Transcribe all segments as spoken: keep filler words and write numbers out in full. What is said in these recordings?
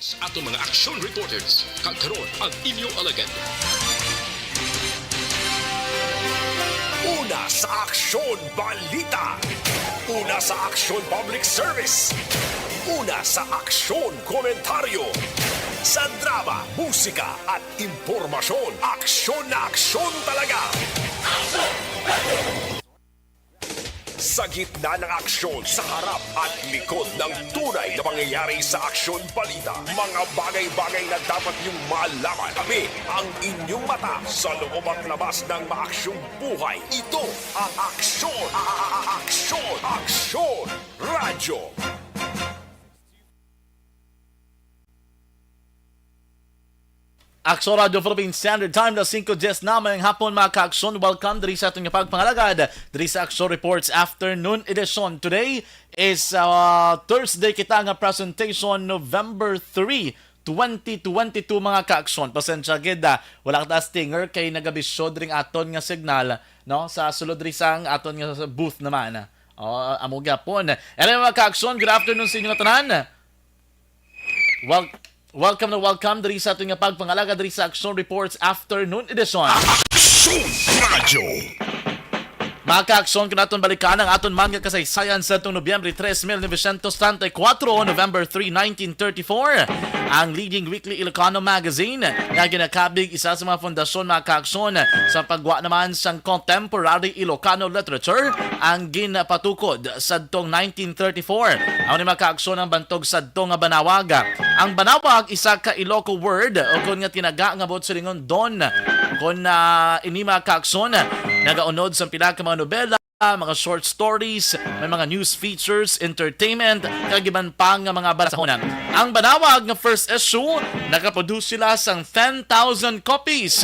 Sa aton mga action reporters, kag karon ang inyo alagad. Una sa aksyon balita. Una sa aksyon public service. Una sa aksyon komentaryo. Sa drama, musika at impormasyon, aksyon na aksyon talaga. Sa gitna ng aksyon, sa harap at likod ng tunay na pangyayari sa aksyon balita, mga bagay-bagay na dapat niyong malaman, kami ang inyong mata sa loob at labas ng maaksyong buhay. Ito ang aksyon, a- a- a- aksyon, aksyon, radyo. Aksyon Radyo Philippine Standard Time na singko diyes na mayong hapon, mga ka-aksyon. Welcome diri sa aton nga pagpangalagad diri sa Aksyon Reports Afternoon Edition. Today is uh, Thursday kita nga presentation, November three, twenty twenty-two, mga ka-aksyon. Pasensya gid, ah, wala kita stinger kay nagabisyo dring aton nga signal, no, sa sulod diri sang aton nga booth naman. Oh, amo gyapon. Anyway, mga ka-aksyon, good afternoon sa inyo nga tanan. Wel- welcome na welcome diri sa aton nga pagpangalaga diri sa Aksyon Reports Afternoon Edition. Aksyon Radyo. Mga ka-aksyon, kung aton balikan ang aton man nga kasaysayan sa atong Nobyembre tres, mil novecientos treinta y cuatro, November three, nineteen thirty-four, ang leading weekly Ilocano magazine nga ginakabig isa sa mga fundasyon, mga ka-aksyon, sa pagwa naman sang contemporary Ilocano literature ang ginapatukod sadtong nineteen thirty-four. Amo ni, mga ka-aksyon, ang bantog sadto nga banawag. Ang banawag, isa ka Ilocano word o kon nga tinaga nga buot silingon don. Kon ah, ini, mga ka-aksyon, nagaunod sa pila ka mga nobela, mga short stories, may mga news features, entertainment, kag iban pa nga mga balasahon. Ang banawag nga first issue, nakaproduce sila sang ten thousand copies.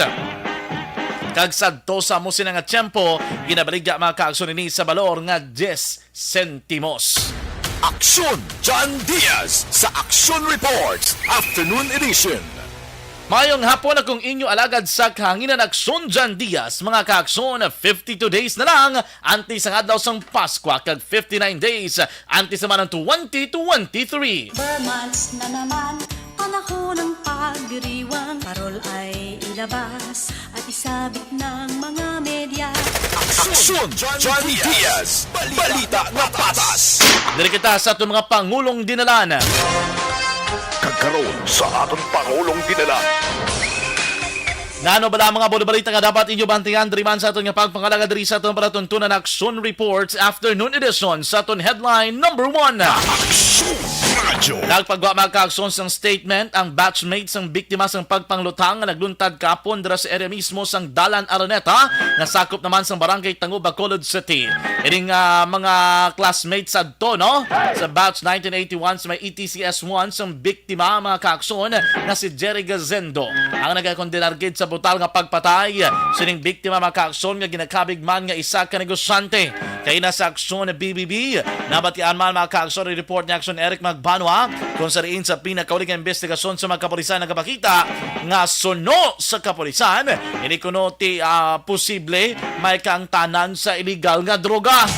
Kag sadto sa amo sina nga tiyempo, ginabaligya, mga ka-aksyon, ini sa balor nga diyes sentimos. Aksyon John Diaz sa Aksyon Reports Afternoon Edition. Mayong hapon, akong inyo alagad sa kahanginan, Aksyon John Diaz. Mga ka-aksyon, fifty-two days na lang antes ang adlaw sang Paskwa, kag fifty-nine days antes naman ang twenty twenty-three. Ber months na naman, panahon ng pagdiriwang. Parol ay ilabas at isabit ng mga media. Aksyon John Diaz, balita nga patas. Diri kita sa aton mga pangulong dinalan. Kag karon sa aton pangulong dinalan. Nano bala ang mga balita nga dapat inyo bantayan diri man sa aton nga pagpangalaga diri sa aton palatuntunan Aksyon Reports Afternoon Edition sa aton headline number one. Aksyon Radyo. Nagpagwa, mga ka-aksyon, sang statement ang batchmate sang biktima sang pagpanglutang nga nagluntad kahapon dira sa area mismo sang Dalan Araneta, nga sakop naman sang Barangay Tango, Bacolod City. Ining ah, mga classmates sadto, no, sa batch nineteen eighty-one sa may E T C S one sang biktima, mga ka-aksyon, nga si Jerry Gazendo ang nagakondenar gid sa brutal nga pagpatay sining biktima, mga ka-aksyon, nga ginakabig man nga isa ka negosyante. Kay na sa Aksyon B B B, nabatian man, mga ka-aksyon, ang report ni Aksyon Eric Magbanwa, kung sa diin sa pinakauli nga investigasyon sa mga kapulisan nagapakita nga suno sa kapulisan, ini kuno ti ah, posible may kaangtanan sa iligal nga droga.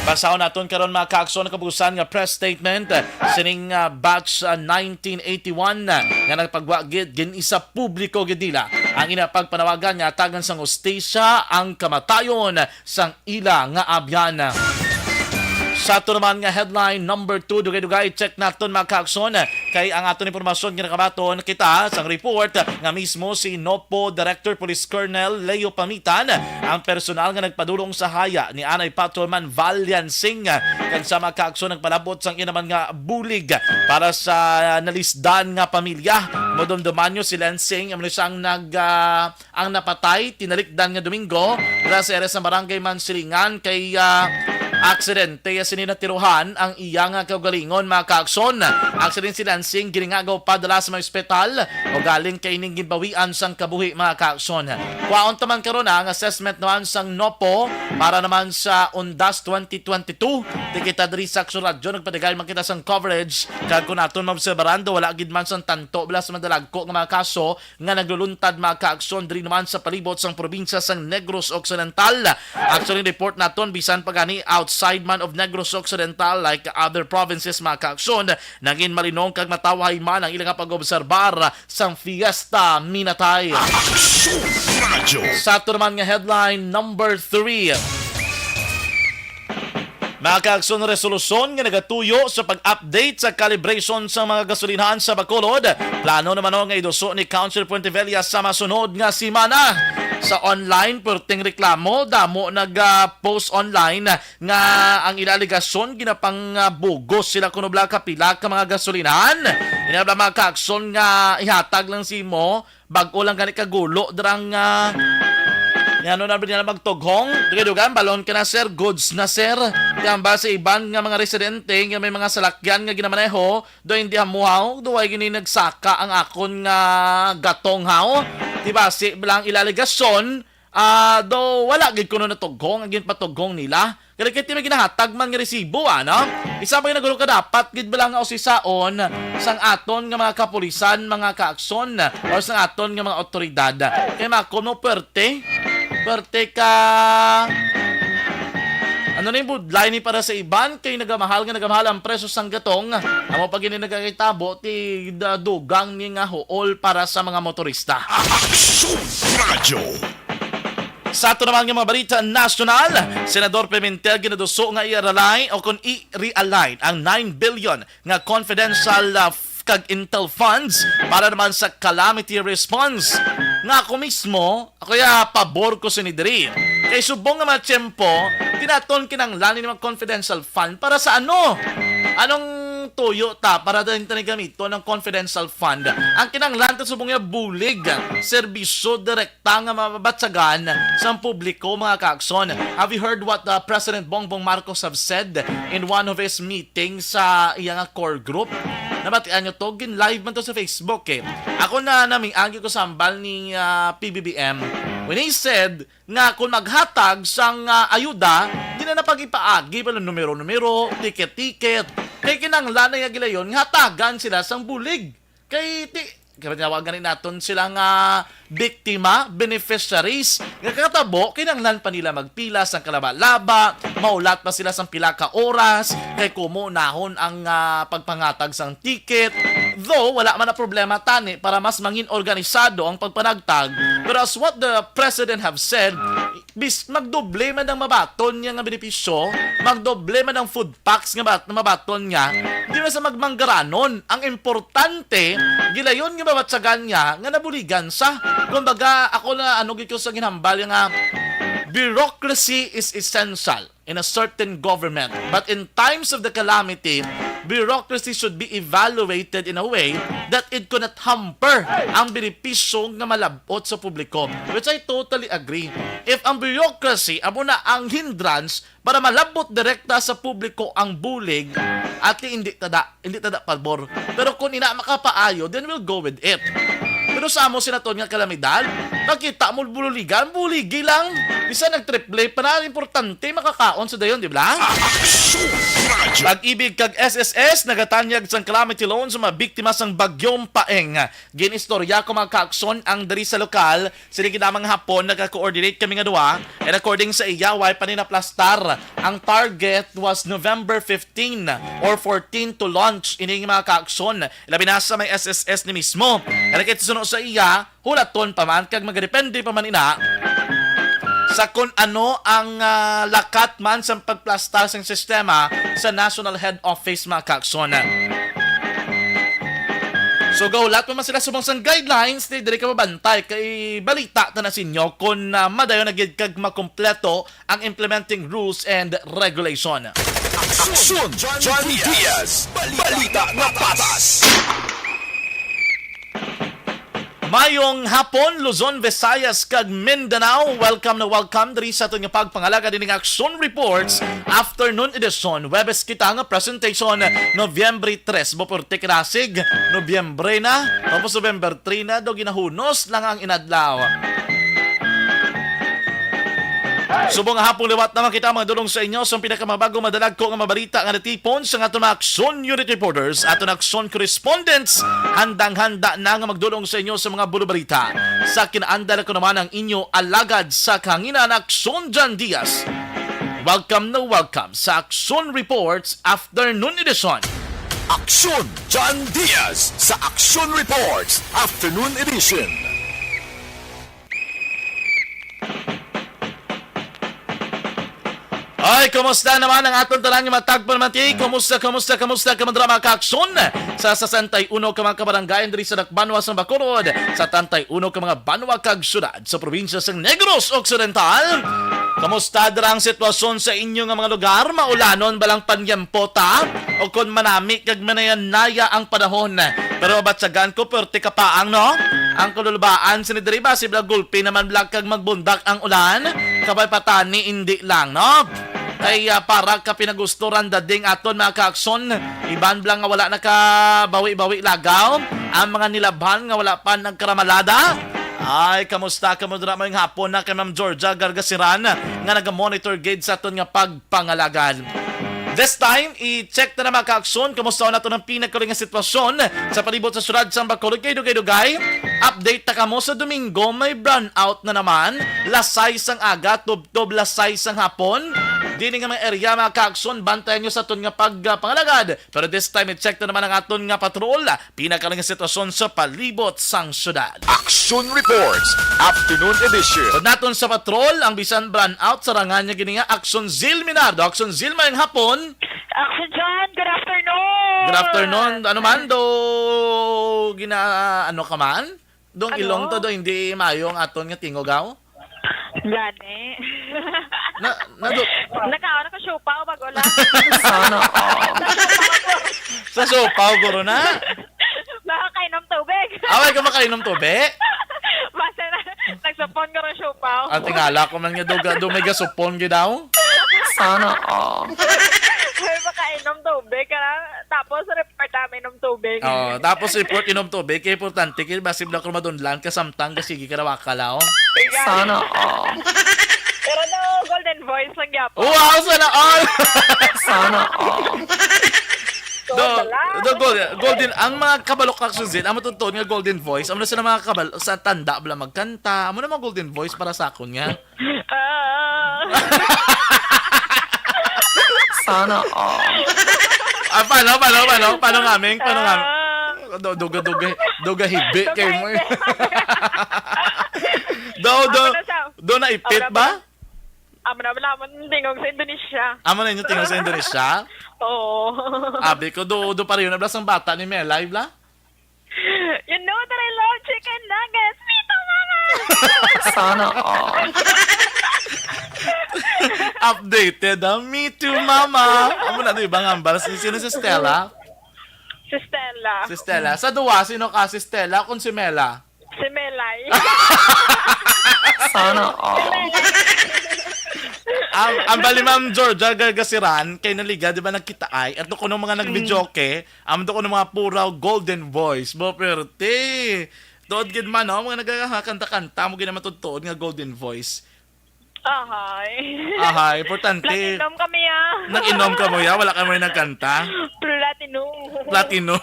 Basahon naton karon, mga ka-aksyon, ang kabuusan nga press statement sining ah, batch ah, nineteen eighty-one nga nagpagwa gid, gin-isa publiko gid nila ang ina pagpanawagan nga atagan sang hustisya ang kamatayon sang ila nga abyan. Sa ato naman nga headline number two, dugay-dugay, check naton, mga ka-aksyon, kay ang aton impormasyon nga nakabaton kita sang report nga mismo si NOPO Director Police Colonel Leo Pamitan ang personal nga nagpadulong sa haya ni Anay Patrolman Val Liansing, kag sa, mga ka-aksyon, nagpalabot sang iya naman nga bulig para sa nalisdan nga pamilya. Madumduman nyo, si Liansing amo ni siyang nag ah, ang napatay tinalikdan nga Domingo dira sa area sa Barangay Mansilingan kay ah, aksidente sini natiruhan ang iya nga kaugalingon, mga ka-aksyon. Aksidente si Lansing giningagaw padala sa may ospital, ugaling kay ining ginbawian sang kabuhi, mga ka-aksyon. Kwaon ta man karon ang assessment naman sang NOPO para naman sa Undas twenty twenty-two. Di kita diri sa Aksyon Radyo nagpadagay man kita sang coverage, kag kung aton maobserbaran, wala gid man sang tanto bala sa madalagko nga mga kaso nga nagluluntad, mga ka-aksyon, diri naman sa palibot sang probinsya sang Negros Occidental. Actually, report naton, bisan pa gani out outside man of Negros Occidental, like other provinces, mga kaaksyon, nangin malinong kag matawhay man ang ilang pag-obserbar sang Fiesta Minatay. Aksyon Radyo. Sa ato naman nga headline number three, mga kaaksyon, resolusyon nga nagatuyo sa pag-update sa calibration sa mga gasolinahan sa Bacolod. Plano naman nga iduso ni Council Fuentevella sa masunod nga semana. Sa online, perting reklamo, damo nag-post online nga ang ila alegasyon ginapangbugos sila kuno bala kapila ka mga gasolinahan. Ina bala, mga kaaksyon, nga ihatag lang sa imo, bag-o lang gani kagulo dirang, ah, ano na ba nila magtughong? Dugadugan, balon ka na, sir, goods na, sir. Kaya ba sa iban nga mga residente nga may mga salakyan nga ginamaneho, do hindi hamuhaw, do ay gini nagsaka ang akon nga gatong haw. Diba, si lang ila alegasyon, ah, do wala gid kuno natughong ang ginpatughong nila. Kaya kay may ginahatag man nga resibo, ano? Isa pa ginagulo ka dapat gid bala nga usisaon sang aton nga mga kapulisan, mga kaaksyon, or sang aton nga mga otoridad. Kay makuno perte, perte ka, ano na yung budlay ni para sa iban? Kay nagamahal nga nagamahal ang presyo sang gatong. Amo pa gini nagakitabo ti da-, dugang ni nga huol para sa mga motorista. Aksyon Radyo. Sa ato naman nga mga balita nasyonal, Senador Pimentel ginaduso nga i-realign o kung i-realign ang nine billion nga confidential, ah, f-, kag intel funds para naman sa calamity response. Nga ako mismo, ako ya pabor ko sini diri. Kay subong nga mga tiyempo, di naton kinahanglan ni mga confidential fund para sa ano? Anong tuyo ta para din tani gamiton ng confidential fund? Ang kinahanglan ta subong nga bulig, serbisyo direkta nga mababatsagan sa publiko, mga kaakson. Have you heard what, uh, President Bongbong Marcos have said in one of his meetings sa iya nga core group? Nabatian nyo to? Gin-live man to sa Facebook, eh. Ako na naming-agi ko sa hambal ni, ah, P B B M when he said nga kung maghatag sang, ah, ayuda, di na napag-ipaagi pa numero-numero, ticket-ticket. Kay kinahanglan na nga gilayon nga hatagan sila sang bulig. Kay ti-, kaya tinawagan ni naton sila nga biktima, beneficiaries, nga kakatabo, kinahanglan pa nila magpila sang kalaba-laba, maulat pa sila sang pila ka oras, kay kumo nahon ang, ah, pagpangatag sang ticket. Though, wala man na problema tani para mas mangin organisado ang pagpanagtag. Pero as what the president have said, bis magdoble man ang mabaton niya nga benepisyo, magdoble man ang food packs nga bat-, mabaton niya, di na sa magmanggaranon. Ang importante, gilayon nga mabatsagan niya nga nabuligan sa, kumbaga, ako na ano gid ko sa ginhambal nga bureaucracy is essential in a certain government. But in times of the calamity, bureaucracy should be evaluated in a way that it could not hamper ang benepisyo nga malabot sa publiko, which I totally agree. If ang bureaucracy amo na ang hindrance para malabot direkta sa publiko ang bulig, ati hindi tada, hindi tada pabor. Pero kung ina makapaayo, then we'll go with it. Pero sa amo sinaton nga kalamidad, nakita mo bululigan, buligi lang. Bisan nagtriple pa na, importante makakaon sa dayon, di ba? Aksyon Radyo. Pag-ibig kag S S S nagatanyag sang calamity loan sa mga biktima sang Bagyong Paeng. Ginistorya ko, mga kaakson, ang diri sa lokal, sila gid amang hapon nagka-coordinate kami nga duha, and according sa iya, way pa ni naplastar. Ang target was November fifteen or fourteen to launch ining mga kaakson. Labi na sa may S S S ni mismo. Kaya kay suno sa iya, hulaton pa man kag magadepende pa man ina sa kun ano ang, ah, lakat man sa pagplastar sang sistema sa National Head Office, mga kaakson. So, gahulat pa man sila subong sang guidelines, di diri ka mabantay kay balita ta na sa inyo kun, ah, madayon na gid kag makumpleto ang implementing rules and regulation. Aksyon Johnny Diaz, balita nga patas. Mayong hapon, Luzon, Visayas, kag Mindanao. Welcome na welcome diri sa aton nga pagpangalaga dining Aksyon Reports. Afternoon edition, Webes kita nga presentation, Nobyembre tres, Bopurte Kirasig, Nobyembre na, tapos November three na, do ginahunos lang ang inadlaw. Subong nga hapon liwat naman kita, mga dulong, sa inyo sa pinakamabago, madalagko nga mabalita nga natipon sa aton mga Aksyon Unit Reporters, aton Aksyon Correspondents. Handang-handa na nga magdulong sa inyo sa mga bulubalita. Sa kinaandal ko naman ang inyo alagad sa kahanginan, Aksyon Jan Diaz. Welcome na welcome sa Aksyon Reports Afternoon Edition. Aksyon, John Diaz sa Aksyon Reports Afternoon Edition. Ay, kumusta naman ang aton tanan nga matagpon man ti? Kumusta, kumusta, kumusta ka man dira, mga kaaksyon? Sa sesenta y uno ka mga kabarangayan diri sa Dakbanwa sa Bacolod, sa setenta y uno ka mga banwa kag syudad sa probinsya sang Negros Occidental. Kumusta dira ang sitwasyon sa inyo nga mga lugar? Maulanon ba lang panyampo ta? O kon manami kag manayanaya ang panahon? Pero mabatyagan ko, perti kapaang, no? Ang kalulbaan sini diri ba, sibla gulpi naman bala kag magbundak ang ulan? Kabay patani, indi lang, no? Kay, ah, para ka pinagusto ran dading aton, mga kaaksyon, iban bala nga wala nakabawi-bawi lagaw, ang mga nilabhan nga wala pa nagkaramalada. Ay, kamusta kamo dira mayong hapon na kay Ma'am Georgia Gargasiran nga naga-monitor gid sa aton nga pagpangalagad. This time, i-check ta na, mga kaaksyon, kamusta naton ang pinakauli nga sitwasyon sa palibot sa syudad sang Bacolod kay dugay-dugay. Update ta kamo sa Domingo, may brownout na naman. Lasay sang aga, tubtob lasay sang hapon. Dini nga mga area, mga kaaksyon, bantayan nyo sa aton nga pagpangalagad. Pero this time, i-check na naman ang aton nga patrol. Pinakauli nga sitwasyon sa palibot sang syudad. Aksyon Reports, Afternoon Edition. Pud naton sa patrol, ang bisan brownout, sarangan niya gini nga Aksyon Zil Minardo. Aksyon Zil, mayong hapon. Action John, good afternoon. Good afternoon. Ano man, do gina-, ano ka man? Dong Ano? Ilong to, do hindi mayo ang aton nga tingogaw? Gani. Na, na, do Nakaon ako siopaw bago lang. Sana all. Sa siopaw, guro na. Nakakainom tubig. Away ka makainom tubig? Basta na, nagsupon ko ng siopaw. Ang tingala ko man nga, do, ga- do may gasupon gid daw? Sana all. May makainom tubig ka lang. Tapos, report namin inom tubig. Oh, tapos report inom tubig. Kaya importante, kaya basi bala kung madunlan ka, samtang ka sige ka na wakalaw. Sana all. Pero no, golden voice lang gyapon. Wow, sana all! Sana all. Do, Wala. Do, gol-, golden, ang mga kabalo ka, Suzin, ang matutuon nga golden voice, amo na sila mga kabalo, sa tanda bala magkanta, amo na mga golden voice para sa akon nga. Ah. Sana all. Ah, paano, paano, paano? Paano nga, Ming? Paano nga? Ah. Do-, duga, duga, duga hibi Duga kay mo eh. Hibi. Do, do, Amo na sa do naipit Amo na ba? Amo na, wala mo tingog sa Indonesia. Amo na inyo tingog sa Indonesia? Oo. Abi ko, do, do pareho na bala sang bata ni Melay, bala? You know that I love chicken nuggets. Me too, mama! Sana all. Updated, ah. Me too, mama. Amo na, di ba, nga hambal? Si, sino si Stella? Si Stella. Si Stella. Sa duwa, sino ka? Si Stella o kon si Mela? Si Melay. Sana all. Ang, ang bali, Ma'am Georgia Gargasiran, kay naliga, di ba, nagkita ay? At kuno mga nag-videoke, amo to kuno mga puraw golden voice. Bo, perte. Tuod gid man, no? Mga nagkakanta-kanta, mo gid naman tuod nga golden voice. Ahay. Ahay, importante. Platinum kami, ah. Nag-inom ka mo, ya? Wala ka mo yung nagkanta? Platinum. Platinum.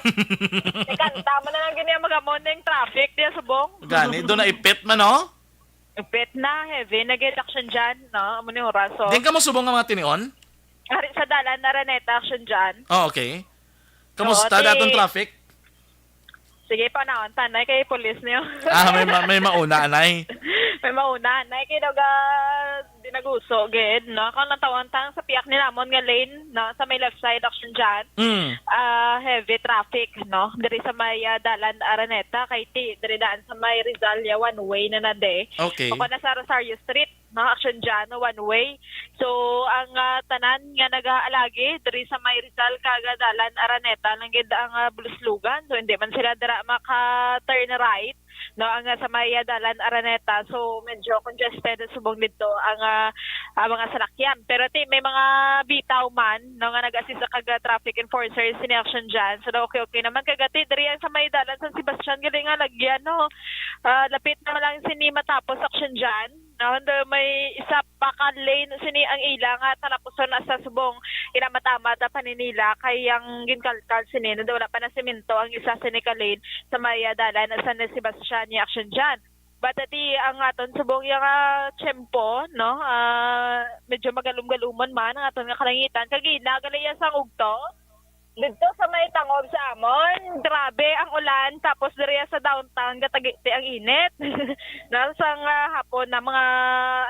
Nagkanta mo na lang gini ang mga morning traffic diya subong. Gani, do naipit man, no? Ipit na, heavy. Nag-reduction dyan, no? Amo ni oras, so. Din ka mo subong nga mga tinion? Ari sa dalan, Araneta, action dyan. Oh, okay. Kamusta Oo, datong di- traffic? Sige pa naon, tanay kay pulis niyo. Ah, may ma-, may mauna, anay. May mauna, anay kay daw ga dinaguso gid, no? Kung natawon tang sa piyak ni namon nga lane, no, sa may left side action dyan. Mm. Ah, heavy traffic, no? Diri sa may, ah, dalan Araneta kay ti diri daan sa may Rizal ya one way na na de. Okay. Kung na sa Rosario Street, no, action dyan, no, one way. So, ang, ah, tanan nga nagaalagi diri sa may Rizal kag dalan Araneta lang gid ang, ah, buluslugan. So, hindi man sila dira maka-turn right, no, ang, ah, sa may, ah, dalan Araneta. So, medyo congested subong dito ang, ah, ah, mga salakyan. Pero ti may mga bitaw man, no, nga nag-assist sa kag, ah, traffic enforcers sini action dyan. So, okay, okay naman kagati diri ang sa may dalan San Sebastian gali nga lagyan, no. Ah, lapit na lang sini matapos action dyan. No, do may isa pa ka lane sini ang ila nga talapuson na sa subong ila matamat ang paninila kay ang ginkalkal sini na wala pa na semento ang isa sini ka lane sa may, ah, dalan sa San Sebastian ni action dyan. But ati ang aton subong iya nga tiyempo, no? Ah, medyo magalum-galumon man ang aton nga kalangitan. Kag ina, gali iya sang ugto. Didto sa may tangob sa amon, grabe ang ulan. Tapos diri sa downtown, gatagiti ang init. No? Sang, ah, hapon na mga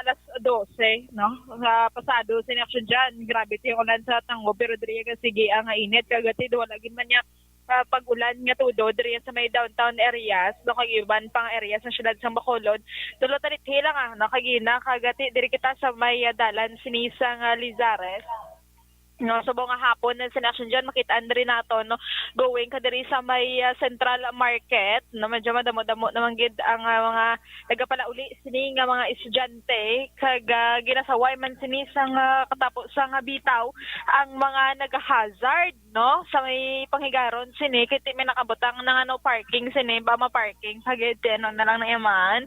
alas dose, no? Sa pasado, sa inaksyon dyan, grabe ti ang ulan sa tangob. Pero diri ka sige ang init. Kagati, wala gid man niya ah, pag-ulan nga tudo diri sa may downtown areas, no, kag iban pang areas sa siyudad sang Bacolod. Tulo ta dithi lang, ah, no, kag ina, kagati diri kita sa may, ah, dalan sini sang, ah, Lizares. No, subong nga hapon na sini action dyan, makita diri nato, no, going ka diri sa may, ah, Central Market, no, medyo madamo-damo naman gid ang, ah, mga nagapalauli sini nga mga estudyante, kag, ah, ginasaway man sini sang, ah, katapo sang, ah, bitaw ang mga nag-hazard, no, sa may panghigaron sini, kay ti may nakabutang na nga no parking sini, ba ma-parking pa gid, ano na lang na iman,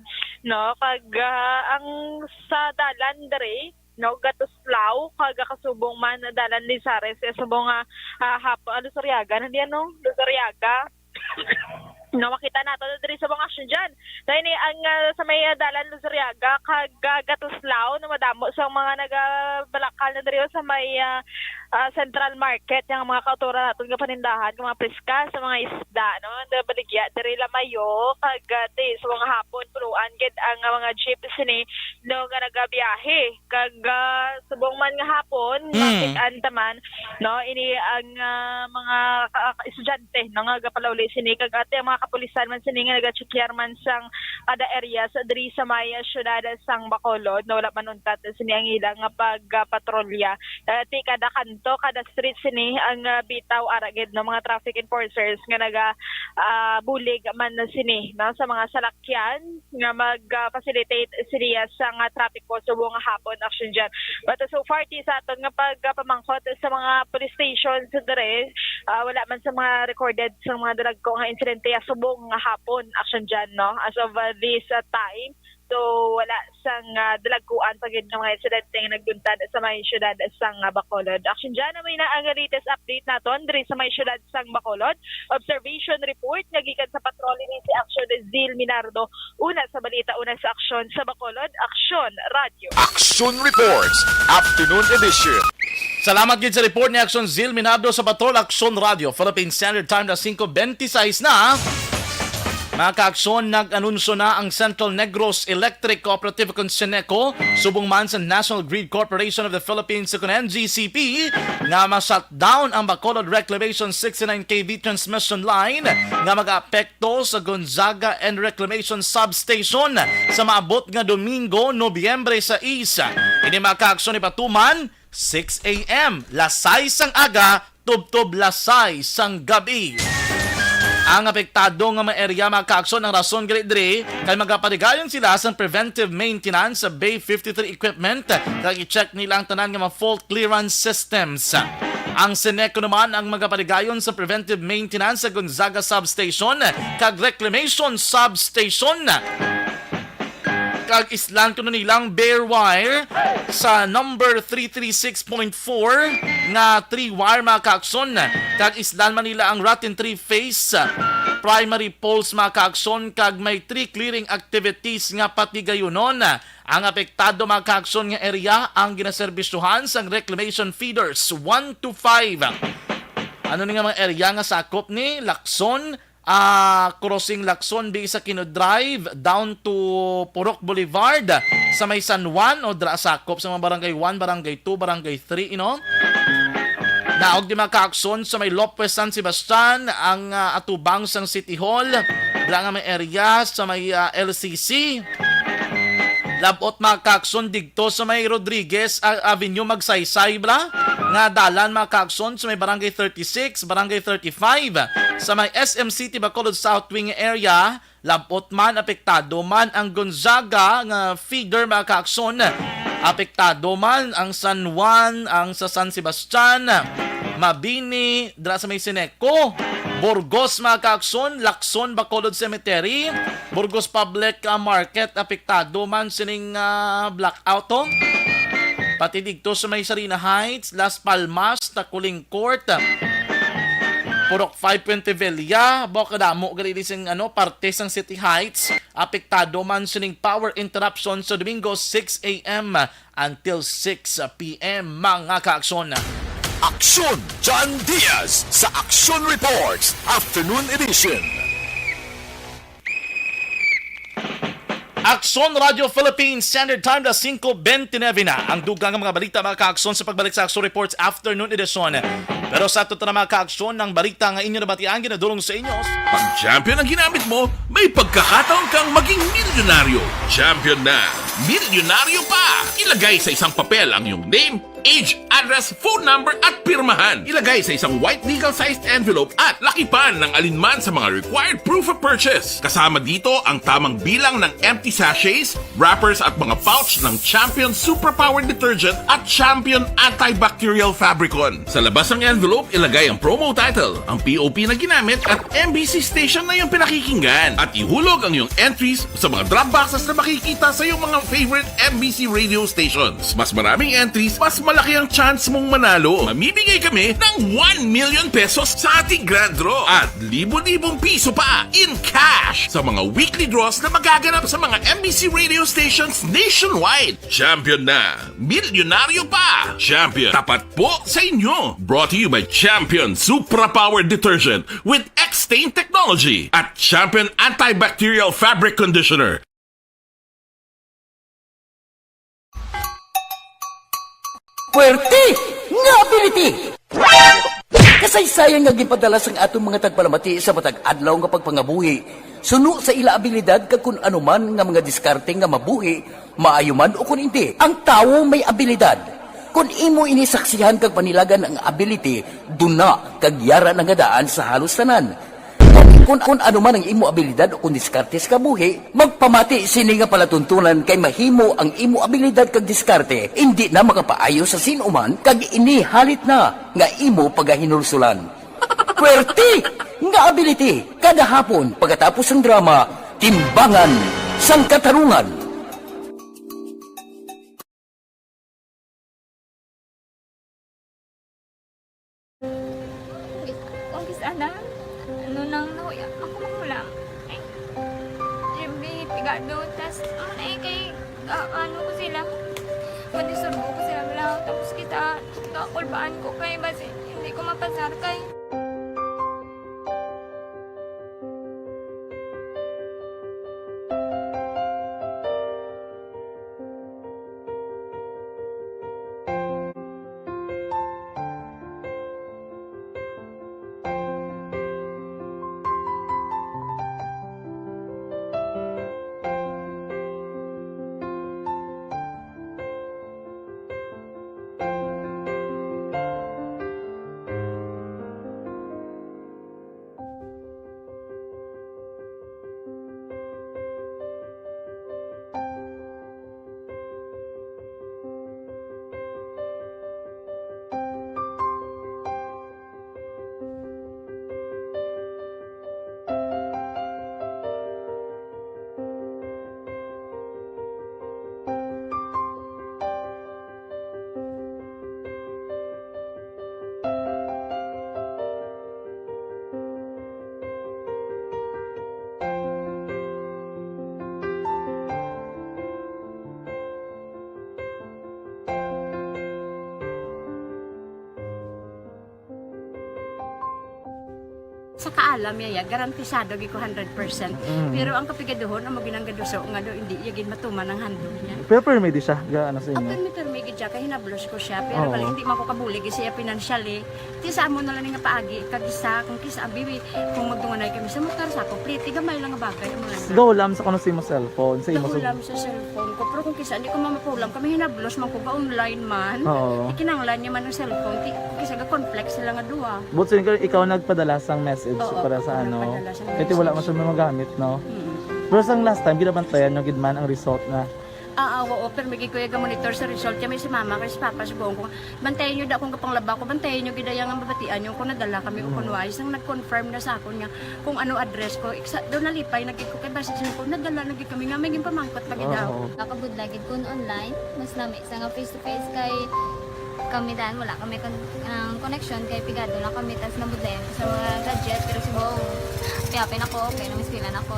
no, kag, ah, ang sa dalan diri, no, gatuslaw, kag kasubong man na dalan Lizares, eh, subong nga, ah, hap-, ah, Luzuriaga, hindi, ano, Luzuriaga. No, makita nato na diri sa mga action dyan. Na ini ang, ah, sa may, ah, dalan Luzuriaga, kag, ah, gatuslaw, no, madamo sa mga nagabalakal na diri sa may, ah, ah, Central Market, yung mga kauturan naton nga panindahan, nga mga priska, sa mga isda, no, na baligya, diri lamayo, kag, ah, ti, sa mga hapon, punuan, gid ang, ah, mga jeep sini, no, nga nagabiyahe. Kag, ah, subong man nga hapon, Mm. makit-an ta man, no, ini ang, ah, mga ka-, ka-, estudyante, no, nga gapalauli sini. Kag ati ang mga kapulisan man sini nga nagachekyar man sang kada area sa diri sa may, ah, siyudad sang Bacolod, no, wala man untat sini ang ilang nga pagpatrolya. Ati kada kanto, kada street sini ang, ah, bitaw ara gid, no, mga traffic enforcers nga naga, ah, bulig man sini, no, sa mga salakyan nga mag, ah, facilitate sila sa nga trapiko subong nga hapon action dyan. But, uh, so far, ti sa aton nga pagpamangkot sa mga police stations diri, ah, wala man sa mga recorded sa mga dalagko nga insidente, ah, subong nga hapon action dyan, no? As of, uh, this, uh, time. So, wala sang, ah, dalagkuan pa gid nga mga insidente nga nagbuntad sa may siyudad sang, ah, Bacolod. Action dyan, amo na ang latest update naton diri sa may siyudad sang Bacolod. Observation report nga gikan sa patrol ni si Action Zil Minardo. Una sa balita, una sa aksyon sa Bacolod, Aksyon Radio. Action Reports, Afternoon Edition. Salamat gid sa report ni Action Zil Minardo sa Patrol Action Radio, Philippine Standard Time na singko bente seis na. Mga kaaksyon, nag-anunsyo na ang Central Negros Electric Cooperative, kon CENECO, subong man sa National Grid Corporation of the Philippines, kon N G C P, nga ma-shutdown ang Bacolod Reclamation sixty-nine K V transmission line nga mag-aapekto sa Gonzaga and Reclamation Substation sa maabot nga Domingo, Nobyembre sais. Ini, mga kaaksyon, ipatuman six a m, las sais sang aga, tubtob las sais sang gab-i. Ang apektado nga mga area, mga kaaksyon, ang rason gali diri kay magapaligayon sila sang preventive maintenance sa Bay fifty-three equipment, kag i-check nila ang tanan nga mga fault clearance systems. Ang CENECO naman ang magapaligayon sa preventive maintenance sa Gonzaga Substation kag Reclamation Substation. Kag islan kuno nilang bare wire sa number three three six point four nga three wire, mga kaaksyon. Kag islan man nila ang rotten three phase primary poles, mga kaaksyon, kag may tree clearing activities nga patigayunon. Ang apektado, mga kaaksyon, nga area ang ginaserbisyohan sang reclamation feeders one to five. Ano ni nga mga area nga sakop ni Lacson, ah, crossing Lacson, Bisa Quino Drive, down to Purok Boulevard, sa may San Juan, o dira sakop sa mga barangay one, barangay two, barangay three, you know? Naog di, mga kaaksyon, sa may Lopez San Sebastian, ang, ah, atubang sang City Hall, dira nga may area sa may, ah, L C C. Labot, mga kaaksyon, digto sa may Rodriguez, ah, Avenue, Magsaysay, bla? Nga dalan, mga kaaksyon, sa may Barangay thirty-six, Barangay thirty-five, sa may S M City Bacolod South Wing area. Labot man, apektado man ang Gonzaga nga feeder, mga kaaksyon. Apektado man ang San Juan, ang sa San Sebastian, Mabini, dira sa may CENECO, Burgos, mga kaaksyon, Lacson, Bacolod Cemetery, Burgos Public, ah, Market, apektado man sining, ah, blackout, oh. Pati didto sa may Sarina Heights, Las Palmas, Taculing Court, Purok five Puente Villa, kadamo gali sing, ano, parte sang City Heights apektado man sining power interruption sa Domingo, six a m until six p m, mga ka-aksyon. Aksyon, John Diaz sa Aksyon Reports Afternoon Edition. Aksyon Radio Philippines Standard Time, alas singko bente nuebe na. Ang dugang nga mga balita, mga ka-aksyon, sa pagbalik sa Aksyon Reports Afternoon Edition. Pero sa ato na, mga ka-aksyon, ang balita nga inyo nabatian ginadulong sa inyo. Pag champion ang ginamit mo, may pagkakataon kang maging milyonaryo. Champion na, milyonaryo pa! Ilagay sa isang papel ang iyong name, age, address, phone number, at pirmahan. Ilagay sa isang white legal-sized envelope at lakipan ng alinman sa mga required proof of purchase. Kasama dito ang tamang bilang ng empty sachets, wrappers, at mga pouch ng Champion Superpower Detergent at Champion Antibacterial Fabricon. Sa labas ng envelope, ilagay ang promo title, ang P O P na ginamit, at M B C station na iyong pinakikinggan. At ihulog ang iyong entries sa mga drop boxes na makikita sa iyong mga favorite M B C radio stations. Mas maraming entries, mas malaki ang chance mong manalo. Mamimigay kami ng one million pesos sa ating grand draw at libo-libong piso pa in cash sa mga weekly draws na magaganap sa mga M B C radio stations nationwide. Champion na! Milyonaryo pa! Champion, tapat po sa inyo! Brought to you by Champion Supra Power Detergent with X-Stain Technology at Champion Antibacterial Fabric Conditioner. Puwerte nga ability! Kasaysayan nga ginpadala sang aton mga tagpalamati sa matag adlaw nga pagpangabuhi suno sa ila abilidad kag kun ano man nga mga diskarte nga mabuhi, maayo man o kun indi. Ang tawo may abilidad. Kun imo ini saksihan kag panilagan ang ability, duna kag yara na nga daan sa halos tanan. Kun, kun ano man ang imo abilidad o kun diskarte sa kabuhi, magpamati sini nga palatuntunan kay mahimo ang imo abilidad kag diskarte indi na makapaayo sa sin-o man kag ini halit na nga imo pagahinulsulan. Puwerte nga ability kada hapon pagkatapos sang drama, Timbangan sang Katarungan. Kung kis-a na, ano nang nahuya, ako manghulam. Ay, Jimmy, pigado, tas, ano na eh, kay, ah, ano ko sila, kung isurbo ko sila, wala, tapos kita, kakulbaan ko kay, basi, hindi ko mapasar kay. Sa kaalam niya, ya, garantisado gid ko hundred percent. Mm. Pero ang kapigaduhon, amo ginang gaduso nga do, hindi niya gid matuman ang handog niya. Pero permi di siya, ga, ano sa inyo? Permi, permi gid siya, kay hinablos ko siya. Pero Oo. bali, hindi man ko kabulig siya financially. Ti sa amo na lang nga paagi, kag isa, kung kisa, bibi, kung magdunganay kami sa motor, sa ako, pliti, gamay lang nga bagay, amo lang. Go, lam sa kuno sa imo cellphone, sa imo Go, sa lam sa cellphone ko. Pero kung kisa, hindi ko mamapulam, kami hinablos man ko, ga-online man. Oo. Ikinanglan niya man ang cellphone, ti, kung kisa, ga-conflict sila nga duwa. But sin-, ikaw nagpadala sang message Oo, para ako sa ano? nagpadala sang Kasi wala man message. siya magamit, no? Mm. Pero sang last time, ginabantayan nyo gid man ang result na. Ah, ah, oo, pero may gid ko yung monitor sa result. Kami si mama, kay si papa, si buong ko. Bantayan nyo da kung kapanglaba ko, bantayan nyo gid ang mabatian nyo kung nadala kami o kung Mm. wais. Nang nag-confirm na sa akon nga kung ano address ko, iksa, doon nalipay na gid ko kay basta siya ko, nadala na gid kami nga may ginpamangkot pa gid daw. Oo. Nakabudlay gid kun online, mas lami sa nga face to face kay Kami dan, wala kami kon-, ang connection kay pigado lang kami, tas nabudlayan ko sa mga gadget, pero si Bong, happy-happy na ko, okay, nang eskwela na ko.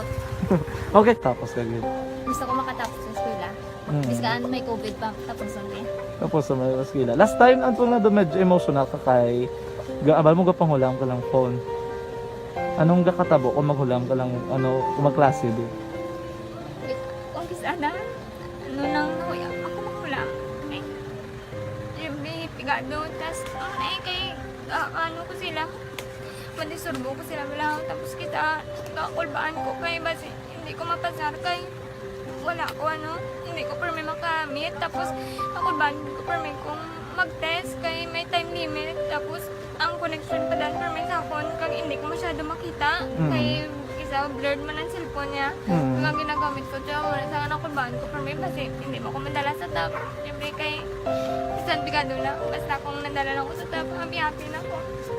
Okay, tapos ka gid. Gusto ko makatapos sa eskwela. Mm. Biskan may covid pa, tapos ang day. Tapos sa may eskwela. Last time, ang tunga do medyo emotional ka kay, ga-, abal mo gapanghulam ka lang phone. Anong gakatabo kung maghulam ka lang, ano, kung magklase di? Kung kis-a na, ano nang nahuya, ako maghulam. Eh, yung may pigado, tas, ano na eh, kay, ah, ano ko sila, madisturbo ko sila, wala. Tapos kita, kakulbaan ko kay, basi, hindi ko mapasar kay, wala ko, ano, hindi ko permi makamit. Tapos, kakulbaan ko permi kung mag-test kay may time limit. Tapos, ang connection pa dan permi sa akon, kag hindi ko masyado makita. Mm. Kay, isa, blurred man ang cellphone niya. Mm. Ang ginagamit ko, tiyo, wala sa nakulbaan ko permi, basi, hindi mo ko madala sa top. Siyempre, kay, bisan pigado na, basta kung nadala lang ko sa top, happy-happy na ko.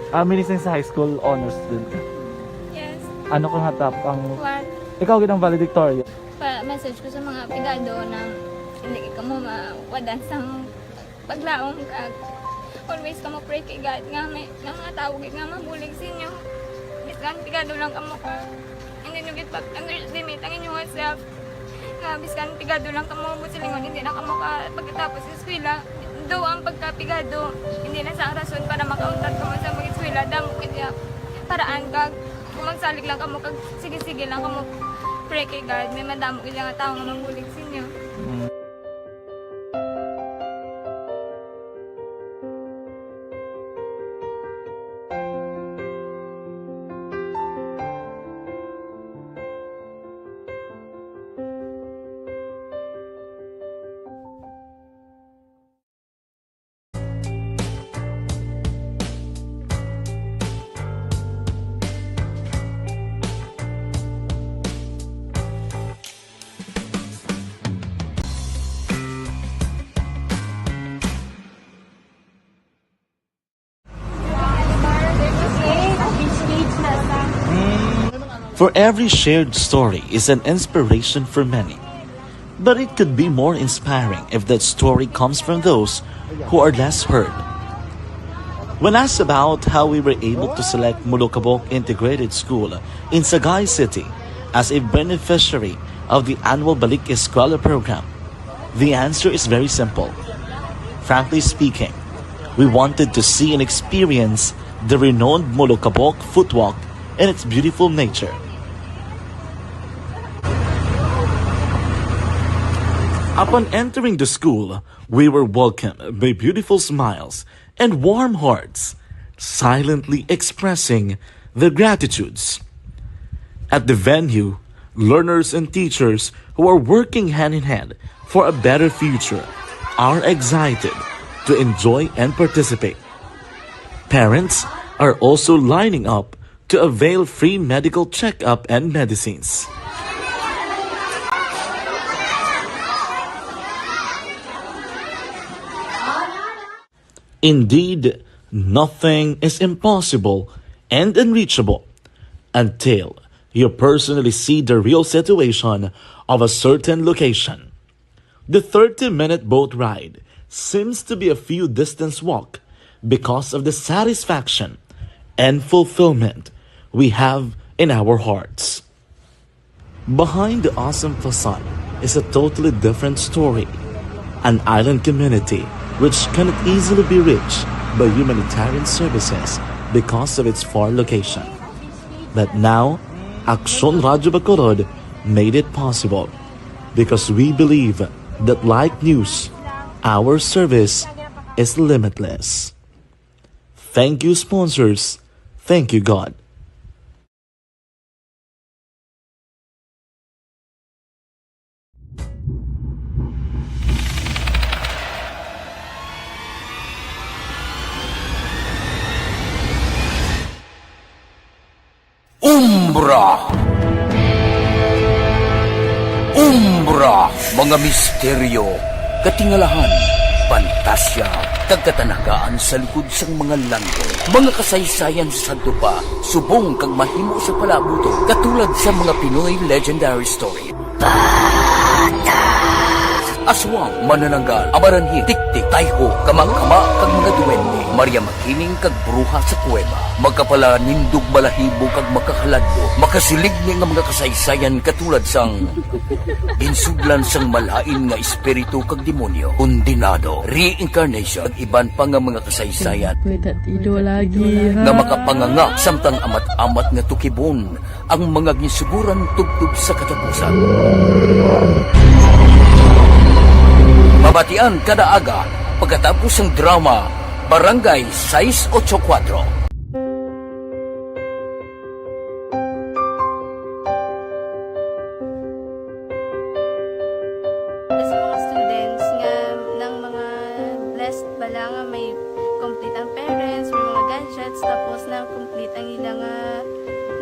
Ah, minising sa high school, honors student ka? Yes. Ano ka nga top ang One. Ikaw gid ang valedictorian? Pa-message ko sa mga pigado na hindi kamo mawadan sang paglaom, kag always kamo pray kay God nga may, nga mga tawo gid nga mabulig sa inyo. Biskan pigado lang kamo ka, hindi nyo gid pag-underestimate ang inyong self. Nga biskan pigado lang kamo, buot silingon, hindi na kamo ka pagkatapos sa eskwela. Though ang pagkapigado, hindi na sa rason para makauntat kamo sa mag-eskwela, damo gid ya paraan kag kung magsalig lang kamo kag sige-sige lang kamo pray kay God, may madamo gid nga tawo nga mabulig sa inyo. Mm. For every shared story is an inspiration for many. But it could be more inspiring if that story comes from those who are less heard. When asked about how we were able to select Molokabok Integrated School in Sagay City as a beneficiary of the annual Balik Eskwela program, the answer is very simple. Frankly speaking, we wanted to see and experience the renowned Molokabok Footwalk and its beautiful nature. Upon entering the school, we were welcomed by beautiful smiles and warm hearts, silently expressing their gratitudes. At the venue, learners and teachers who are working hand in hand for a better future are excited to enjoy and participate. Parents are also lining up to avail free medical checkup and medicines. Indeed, nothing is impossible and unreachable until you personally see the real situation of a certain location. The thirty-minute boat ride seems to be a few distance walk because of the satisfaction and fulfillment we have in our hearts. Behind the awesome facade is a totally different story, an island community which cannot easily be reached by humanitarian services because of its far location. But now, Aksyon Radyo Bacolod made it possible because we believe that, like news, our service is limitless. Thank you, sponsors. Thank you, God. Umbra. Umbra, mga misteryo, katingalahan, pantasya, kag katanagaan sa likod sang mga langit. Mga kasaysayan sa sadto pa, subong kag mahimo sa palabuton, katulad sa mga Pinoy legendary story. Aswang, manananggal, amaranhi, tiktik, tayho, kama-kama, kag mga duwende, Maria Makiling kag bruha sa kuweba, makapalanindog balahibo kag makahaladlo, makasiligni nga mga kasaysayan katulad sang ginsudlan sang malain nga espiritu kag demonyo, kondenado, reincarnation, kag iban pa nga mga kasaysayan Kuya Tatido lagi, nga ha? Makapanganga samtang amat-amat nga tukibon ang mga ginsuguran tubtob sa katapusan. Mabatian kada aga pagkatapos sang drama Barangay sais ocho kuwatro. Sa mga students nga nang mga blessed bala nga may complete ang parents, may mga gadgets, tapos na complete ang ila nga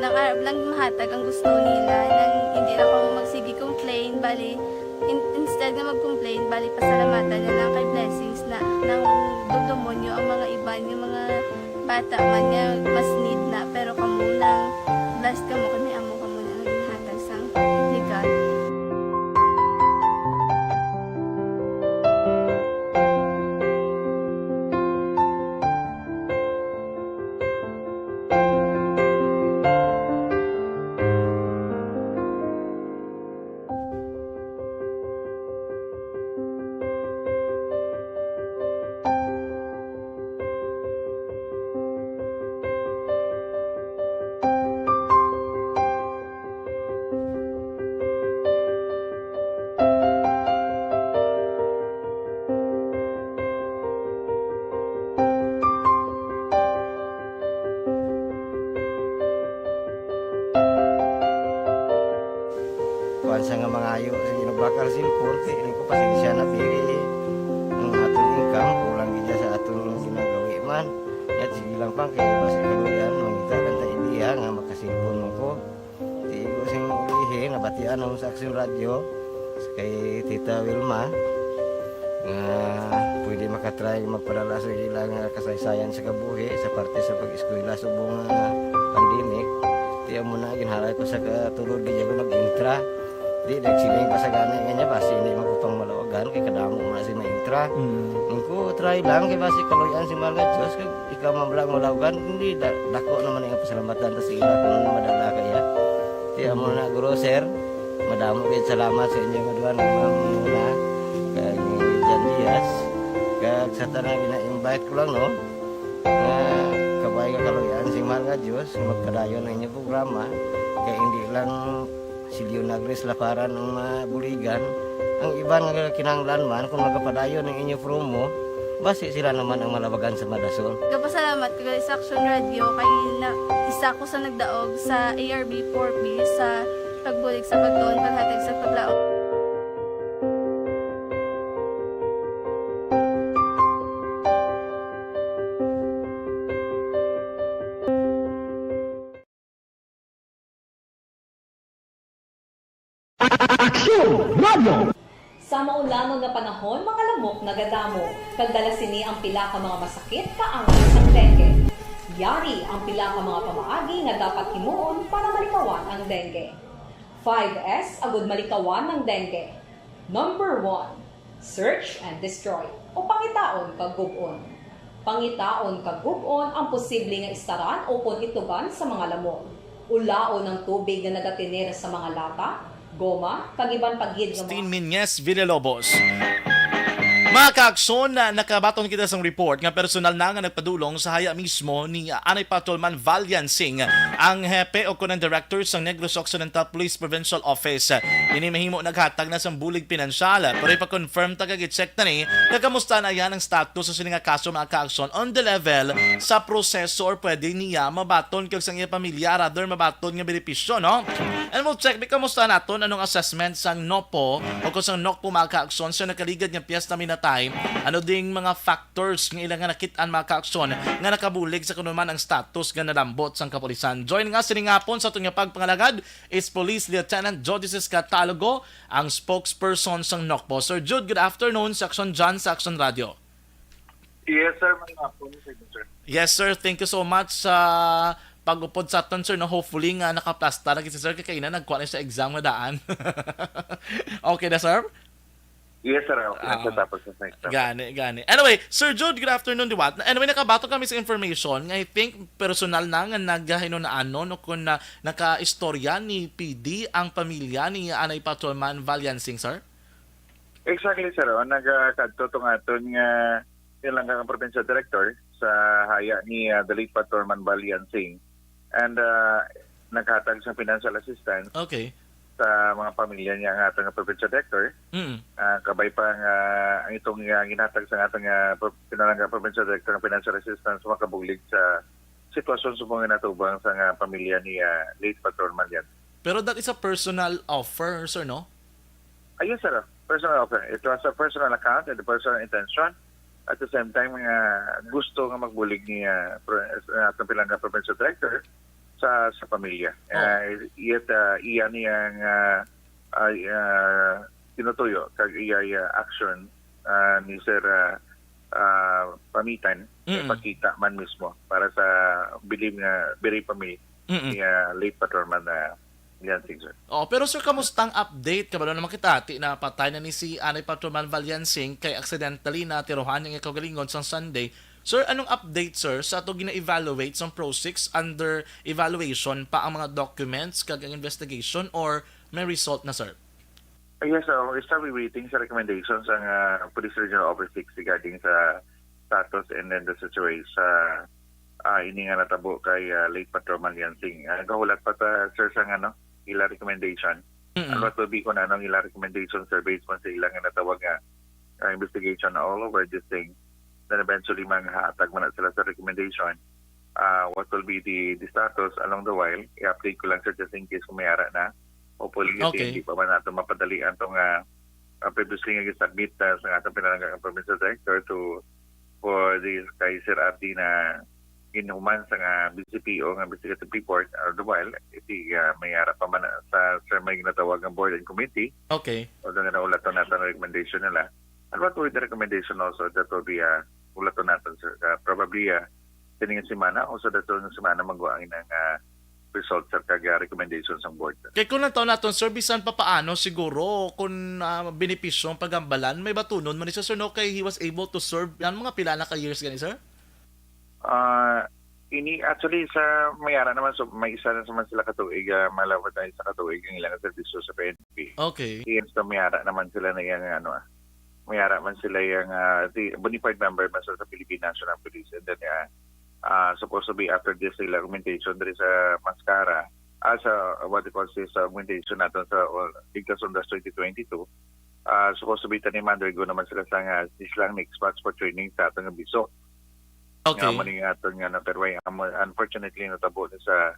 nang arab lang mahatag ang gusto nila, nang hindi na kamo magsige complain, bali, in-, instead nga mag-complain, bali, pasalamatan na lang kay blessings na nang dugdumon nyo ang mga iban, yung mga bata man nga mas need na, pero kamo nang blessed kamo kay may amo kamo na nga ginhatag sang legal. Kuwan sa nga mangayo, sige, nagbakal sin korte, ini ko pasensya na, pili. Ang aton income, kulang gid sa aton ginagawi man. Yat, sige lang pang, kaya basi kaluyan, mangita lang ta idea nga makasilpon mo ko. Tigo sing ulihi, nabatian mo sa Aksyon Radyo, kay Tita Wilma, nga pwede makatry magpadala sa ilang, ah, kasaysayan sa kabuhi sa parte sa pag-eskwela subong nga pandemic. Tiyan mo na, ginhalay ko sa katulod, di ako nag-intra. Di, nagsiling pa sa gani nga niya, basi hindi man ko pang malawagan, kay kadamo mo na si ma-intra. Mm. Ang ko, try lang, kay basi kaluyan si Mahal nga Diyos, kay ikaw man lang malawagan, hindi, da-, dako naman ang pasalamatan ta sa ila kung ano madala kaya. Tiyan mo na, guro, sir, madamo kayo salamat sa inyo nga duha, ni Ma'am Muna, kag ni Jan Diaz, kag sa tanan gina-invite ko lang, no? Nga kabay nga kaluyan si Mahal nga Diyos, magpadayon ang inyong programa, kay hindi lang si Leonagres Laparan ang mabuligan, ang iban nga kinahanglan man, kung magapadayon ang inyo promo, basi sila naman ang malabagan sa madason. Gapasalamat ko gali sa Aksyon Radyo kay na, isa ko sa nagdaog sa A R B four B sa pagbulig sa pagtuon, paghatag sa paglaom. Aksyon Radio. Sa maulanon nga panahon, mga lamok nagadamo, kag dala sini ang pila ka mga masakit kaangay sang dengue. Yari ang pila ka mga pamaagi nga dapat himuon para malikawan ang dengue. Five S agud malikawan ang dengue. Number one, search and destroy, o pangitaon kag gub-on. Pangitaon kag gub-on ang posible nga istaran ukon itugan sa mga lamok. Ulaon ang tubig nga nagatener sa mga lata, goma, kag iban pa gid nga mga Christine Miñez Villalobos. Mga kaakson, nakabaton kita sang report nga personal na nga nagpadulong sa haya mismo ni Anay Patrolman Valiansing, ang hepe o kon ang director sang Negros Occidental Police Provincial Office. Ini mahimo naghatag na sang bulig pinansyal, pero ipa-confirm ta kag i-check ta ni nga kamusta na yan ang status sa sini nga kaso, mga kaakson, on the level sa proseso or pwede niya mabaton kag sang iya pamilya, rather mabaton nga benepisyo, no? And we'll check, bi-, kamusta naton anong assessment sang NOPO o kung sang NOCPO, mga kaakson, sa nakaligad nga piyesta minatay, ano ding mga factors nga ila nga nakit-an, mga kaakson, nga nakabulig sa kuno man ang status nga nalambot sang kapulisan. Join nga sini nga hapon sa aton nga pagpangalagad is Police Lieutenant Jody Cisca Talogo, ang spokesperson sang NOCPO. Sir Jude, good afternoon. Si Action John sa Action Radio. Yes, sir. May hapon, sir. Yes, sir. Thank you so much sa pag-upod sa aton, sir, no? Hopefully nga nakaplastar na gid si sir, kay kaina nagkuha na sa exam nga daan. Okay na, sir? Yes, sir. Okay na, sir. Ah, tapos na sa exam. Gani, gani. Anyway, Sir Jude, good afternoon, Diwat. Anyway, nakabato kami sa information nga I think personal na nga naghahinunaan, no, kung na, nakaistorya ni P D ang pamilya ni Anay Patrolman Valiansing, sir? Exactly, sir. O, nagkadto tong aton nga pinalangga nga provincial director sa haya ni, ah, the late Patrolman Valiansing. And, ah, naghatag sa financial assistance Okay. sa mga pamilya niya ang aton nga provincial director. Mm. Ah, kabay pa nga ang itong, ah, ginhatag sa aton nga pro-, pinalangga provincial director ng financial assistance makabulig sa sitwasyon subong nga natubang sa nga pamilya ni, ah, late Patrolman Valiansing. Pero that is a personal offer, sir, no? Ah, yes, sir. Personal offer. It was a personal account and a personal intention. At the same time, nga gusto nga magbulig ni, ah, pro-, ah, atong pinalangga provincial director sa, sa pamilya. Oh. Ah, yet, ah, iya niyang, ah, ah, ah, tinutuyo kag iya, iya action, ah, ni Sir, ah, ah, Pamitan, Mm-mm. ipakita man mismo para sa believe nga very family Mm-mm. ni, ah, late Patrolman, ah, Valiansing, sir. Oh, pero sir, kamusta ang update? Kabalo naman kita, ti na patay na ni si Anay Patrolman Valiansing kay accidentally na tirohan ang iyang kaugalingon sang Sunday. Sir, anong update, sir, sa ato gina-evaluate sang Pro Six? Under evaluation pa ang mga documents kag ang investigation or may result na, sir? Ah, yes, sir. We still be waiting sa recommendation sang, ah, Police Regional Office Six regarding sa status and then the situation sa, ah, ini nga natabo kay, ah, late Patrolman Valiansing. Ah, nagahulat pa ta, sir, sa, ano, ila recommendation. Mm-mm. Ano to be kung anong ila recommendation, sir, based man sa ila nga natawag nga, ah, investigation all over this thing. Then eventually, manghatag man na sila sa recommendation. Ah, what will be the, the status along the while? I-update ko lang, sir, just in case kung may ara na. Hopefully, kasi Okay. hindi pa man nato mapadalian tong, ah, ah, previously nga gisubmit na sa atong pinalangga nga provincial director to, for the kay Sir Abdi na ginhuman sa nga B C P O nga investigative report. All the while, iti, ah, may ara pa man na sa, sa may ginatawag nga board and committee. Okay. Although nga naulaton nato ang recommendation nila. And what will be the recommendation also that will be, ah, ulaton nato, sir? Ah, probably, ah, sining semana o sa dato nga semana magwa ang inang, ah, results, sir, kag, ah, recommendations sang board, sir. Kay kung ang taon naton, sir, bisan pa paano siguro kung, ah, benepisyo ang pagambalan, may batunon man ni siya, sir, no? Kay he was able to serve yan mga pila na ka years gani, sir? Ah, ini actually sa may ara naman, so may isa na naman sila katuig, ah, malabot na isa katuig ang ilang serbisyo sa P N P. Okay. Yes, so may ara naman sila na iyang, ano, ah, may ara man sila iyang, ah, di, bona fide member man sila sa Philippine National Police, and then, ah, ah, supposed to be after this sila augmentation diri sa Mascara, ah, sa, what they call this, sa augmentation naton sa, uh, Ligtas Ondas twenty twenty-two, ah, supposed to be tanim undergo naman sila sa nga, silang next batch for training sa aton nga bisok. Okay. Nga mo ni aton nga na, pero ay, amo, unfortunately, natabo ni sa,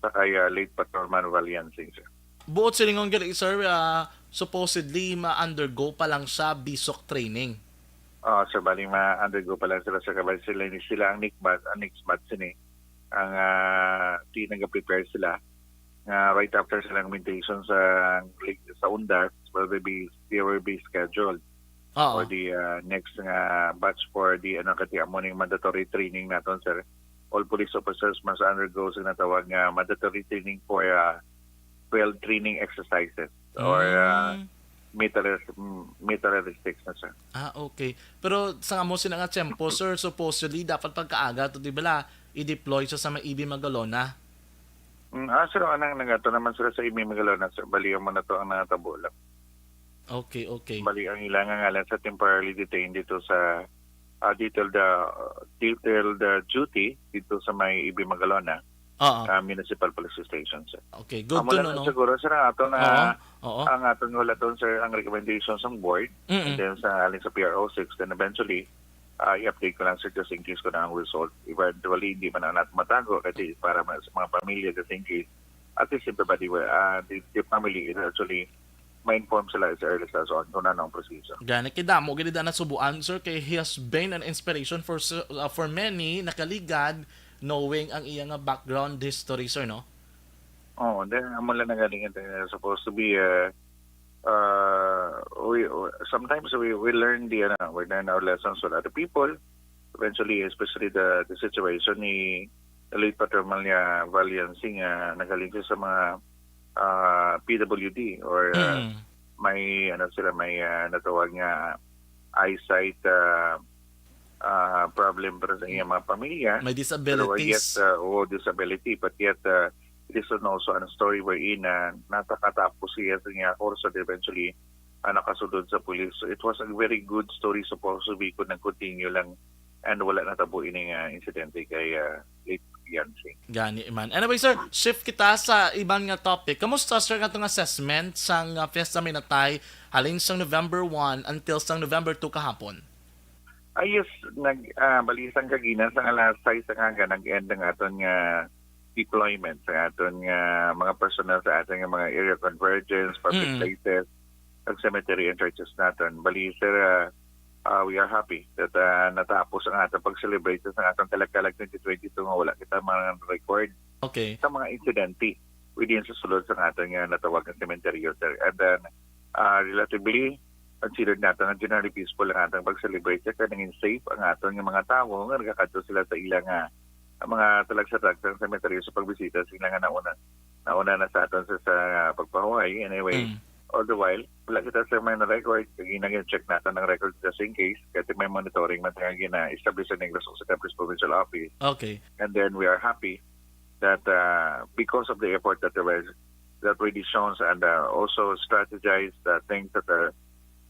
sa kay, ah, late Patrolman Valiansing, sir. Buot silingon gali, sir, ah, supposedly ma-undergo pa lang siya bisok training. Ah, sir, bali ma-undergo pa lang sila, sir, kabay sila, sila ang next batch, ang next batch sini. Ang, ah, di nag-prepare sila nga right after sila augmentation sa, sa Ondas, will be, they will be scheduled Oo. for the, ah, next nga batch for the, ano, kati amo ning mandatory training naton, sir. All police officers must undergo sa natawag nga mandatory training for, ah, field training exercises or, ah, Mm. militaris-, mm, militaristics na, sir. Ah, okay. Pero sa amo sina nga tiyempo, sir, supposedly dapat pagkaaga to, di ba, la, i-deploy sa, sa may E B Magalona? Mm, ah, sir, anang nagato naman sila sa E B Magalona, sir. Bali, amo na to ang natabo lang. Okay, okay. Bali, ang ilang ngalan sa temporarily detained dito sa, ah, detailed, ah, detailed, ah, duty dito sa may E B Magalona, Oo. ah, Municipal Police Station, sir. Okay, good Amo to lang know, no? Siguro, sir, ang ato na, Oo, oo. ang ato nga hulaton, sir, ang recommendation sa board, Mm-mm. and then sa, alin sa P R O six, then eventually, ah, i-update ko lang, sir, just in case ko na ang result. Eventually, hindi man na natin matago kasi para ma-, sa mga pamilya, just in case, at least everybody will, ah, the, the family is actually ma-inform sila as early as on kung ano ang proseso. Gani, kay damo gid na nasubuan, sir, kay he has been an inspiration for s-, uh, for many nakaligad, knowing ang iya nga background history, sir, no? Oh, then amo lang na galing, uh, supposed to be, uh, uh, we, we- sometimes we, we learn the, ano, we learn our lessons with other people. Eventually, especially the, the situation ni late Patrolman Valiansing, uh, nagaling siya sa mga, uh, P W D or, uh, Mm. may, ano sila, may, ah, natawag nga eyesight, ah, ah, problem para sa iyang mga pamilya. May Pero disabilities. Yes, ah, oo, disability, but yet, ah, it is also a story wherein, ah, natakatapos siya sa niya course and eventually, ah, nakasulod sa police. So, it was a very good story, supposed to be, kung nag-continue lang and wala natabo ini nga insidente kay, ah, late Yansing. Gani man. Anyway, sir, shift kita sa iban nga topic. Kamusta, sir, nga itong assessment sang, ah, Fiesta Minatay halin sang November one until sang November two kahapon? Ah, yes, nag, ah, bali sang kagina, sang alas sais ang aga, nag-end ang aton nga deployment sa aton nga mga personnel sa aton nga mga area convergence, public Mm. places, ag cemetery and churches naton. Bali, sir, ah, ah, we are happy that, ah, natapos ang aton pag-celebrate sa aton Kalagkalag twenty twenty-two nga wala kita mga record Okay. sa mga insidente within sa sulod sa aton nga natawag nga sementeryo, sir. And then, ah, relatively, considered nato nga generally peaceful ang atong pag-celebrate, sir, kay nangin safe ang aton nga mga tawo nga nagakadto sila sa ila nga, ang mga talagsa-tagsang sementeryo sa pagbisita sa ila nga nauna, nauna na sa aton sa, sa pagpahuway. Anyway, Mm. all the while, wala kita sa mga na-record. Kaya gina-check natin ang record just in case. Kasi may monitoring man tayo gina-establish sa Negros Occidental Provincial Office. Okay. And then we are happy that, uh, because of the effort that there was, that really shows and, uh, also strategize the things that are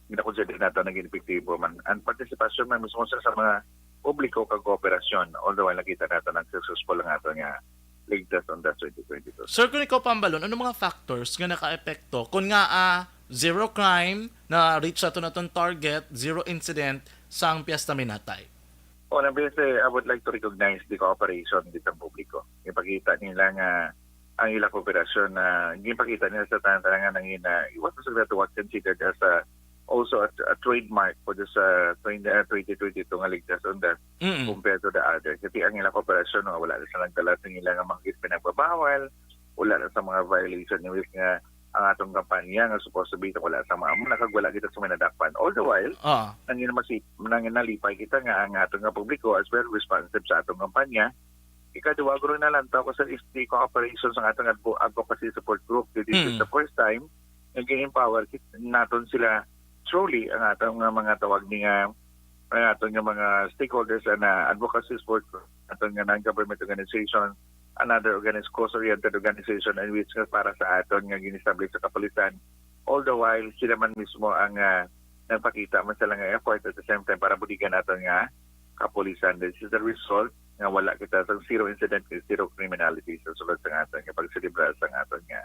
ginakonsider nato naging epektibo man. Ang partisipasyon man mismo sa, sa mga publiko kag kooperasyon, although nakita nato nag successful ang ato nga Ligtas Undas twenty twenty-two. Sir, kung ikaw pambalon, ano mga factors nga nakaepekto? Kung nga, ah, zero crime, na-reach ato naton target, zero incident sang Fiesta Minatay? Una, bese, I would like to recognize the cooperation sa publiko. Ipakita nila nga ang ila kooperasyon na ginpakita nila sa tanan-tanan nga nangina, it was what considered as a, also a, a trademark for this, uh, twenty, uh, twenty twenty-two nga Ligtas Undas Mm. compared to the others. Kasi ang ila kooperasyon, no, wala na silang dala sa ila nga mga pinagbabawal, wala na sa mga violation ni which nga ang atong kampanya nga supposed to be wala sa mga amo, nakagwala kita sa may nadakpan. All the while, Ah. nangin masip-, nangin nalipay kita nga ang atong nga publiko as well responsive sa atong kampanya. Ikaduha, guro, nalantaw ko sa S T cooperation sa atong advo-, advocacy support group. This is Hmm. the first time nga gin-empower kit-, naton sila truly ang atong nga mga tawag ni nga, ang atong nga mga stakeholders and, ah, advocacy support group, atong nga non-government organization, another organis-, cause-oriented organization in which nga para sa aton nga gin-establish sa kapulisan. All the while, sila man mismo ang, ah, nagpakita man sila nga effort at the same time para buligan naton nga kapulisan. This is the result nga wala kita sa zero incident, zero criminality sa sulod sa aton nga pagselebrar sa aton nga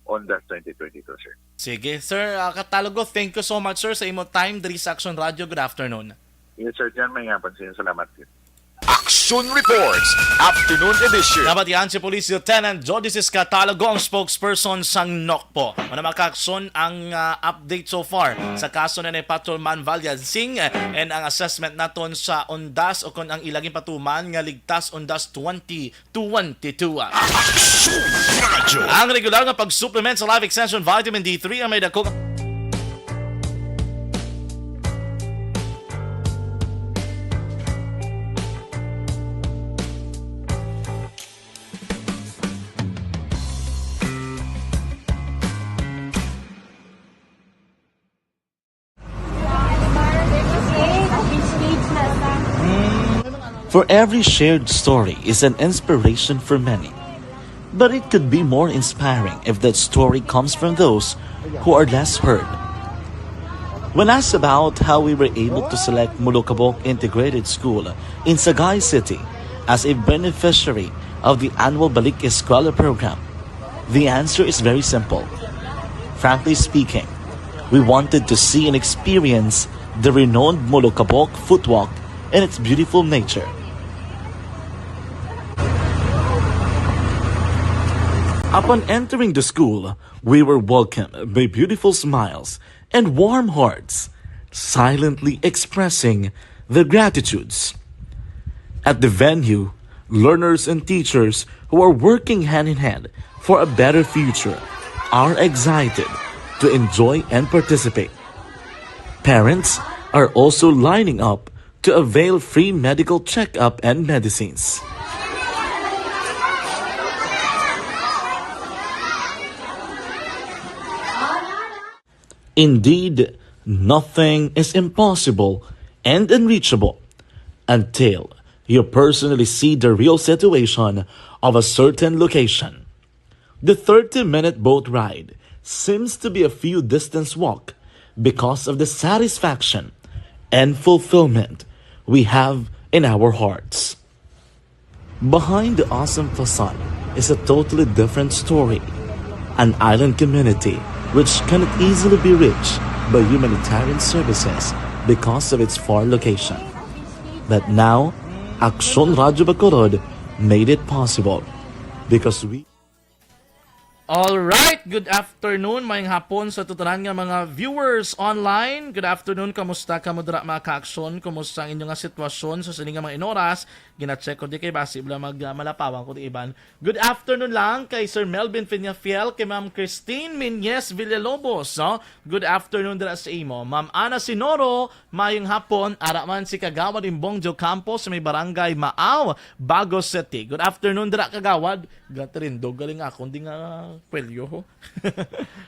Undas twenty twenty-two, sir. Sige, sir, ah, Catalogo, thank you so much, sir, sa imo time diri sa Action Radio. Good afternoon. Yes, sir. Diyan, may nga pansin. Salamat, sir. Action Reports, Afternoon Edition. Nabatian si Police Lieutenant Jodicis Catalogo, ang spokesperson sang NOCPO. Ano, mga kaaksyon, ang, ah, update so far sa kaso ni Patrolman Valyansing, eh, and ang assessment naton sa Undas o kung ang ila ginpatuman nga Ligtas Undas twenty twenty-two. Action Radio. Ang regular nga pag-supplement sa Life Extension Vitamin D three ang may dako nga For every shared story is an inspiration for many. But it could be more inspiring if that story comes from those who are less heard. When asked about how we were able to select Molokabok Integrated School in Sagay City as a beneficiary of the annual Balik Eskwela program, the answer is very simple. Frankly speaking, we wanted to see and experience the renowned Molokabok Footwalk and its beautiful nature. Upon entering the school, we were welcomed by beautiful smiles and warm hearts, silently expressing their gratitudes. At the venue, learners and teachers who are working hand in hand for a better future are excited to enjoy and participate. Parents are also lining up to avail free medical checkup and medicines. Indeed, nothing is impossible and unreachable until you personally see the real situation of a certain location. The thirty-minute boat ride seems to be a few distance walk because of the satisfaction and fulfillment we have in our hearts. Behind the awesome facade is a totally different story. An island community which cannot easily be reached by humanitarian services because of its far location. But now, Aksyon Radyo Bacolod made it possible because we All right, good afternoon, maayong hapon sa tanan nga mga viewers online. Good afternoon, kamusta kamo dira, mga kaaksyon? Kumusta ang inyo nga sitwasyon sa sini nga mga inoras? Gina-check ko di kay basi bala mag, ah, malapawan ko di iban. Good afternoon lang kay Sir Melvin Peñafiel, kay Ma'am Christine Minyes Villalobos, no? Good afternoon dira sa imo. Ma'am Ana Sinoro, maayong hapon. Ara man si Kagawad Imbong Joe Campos sa may barangay Maaw, Bago City. Good afternoon dira, Kagawad. Gatrindog galing akon di nga kwelyo, ho.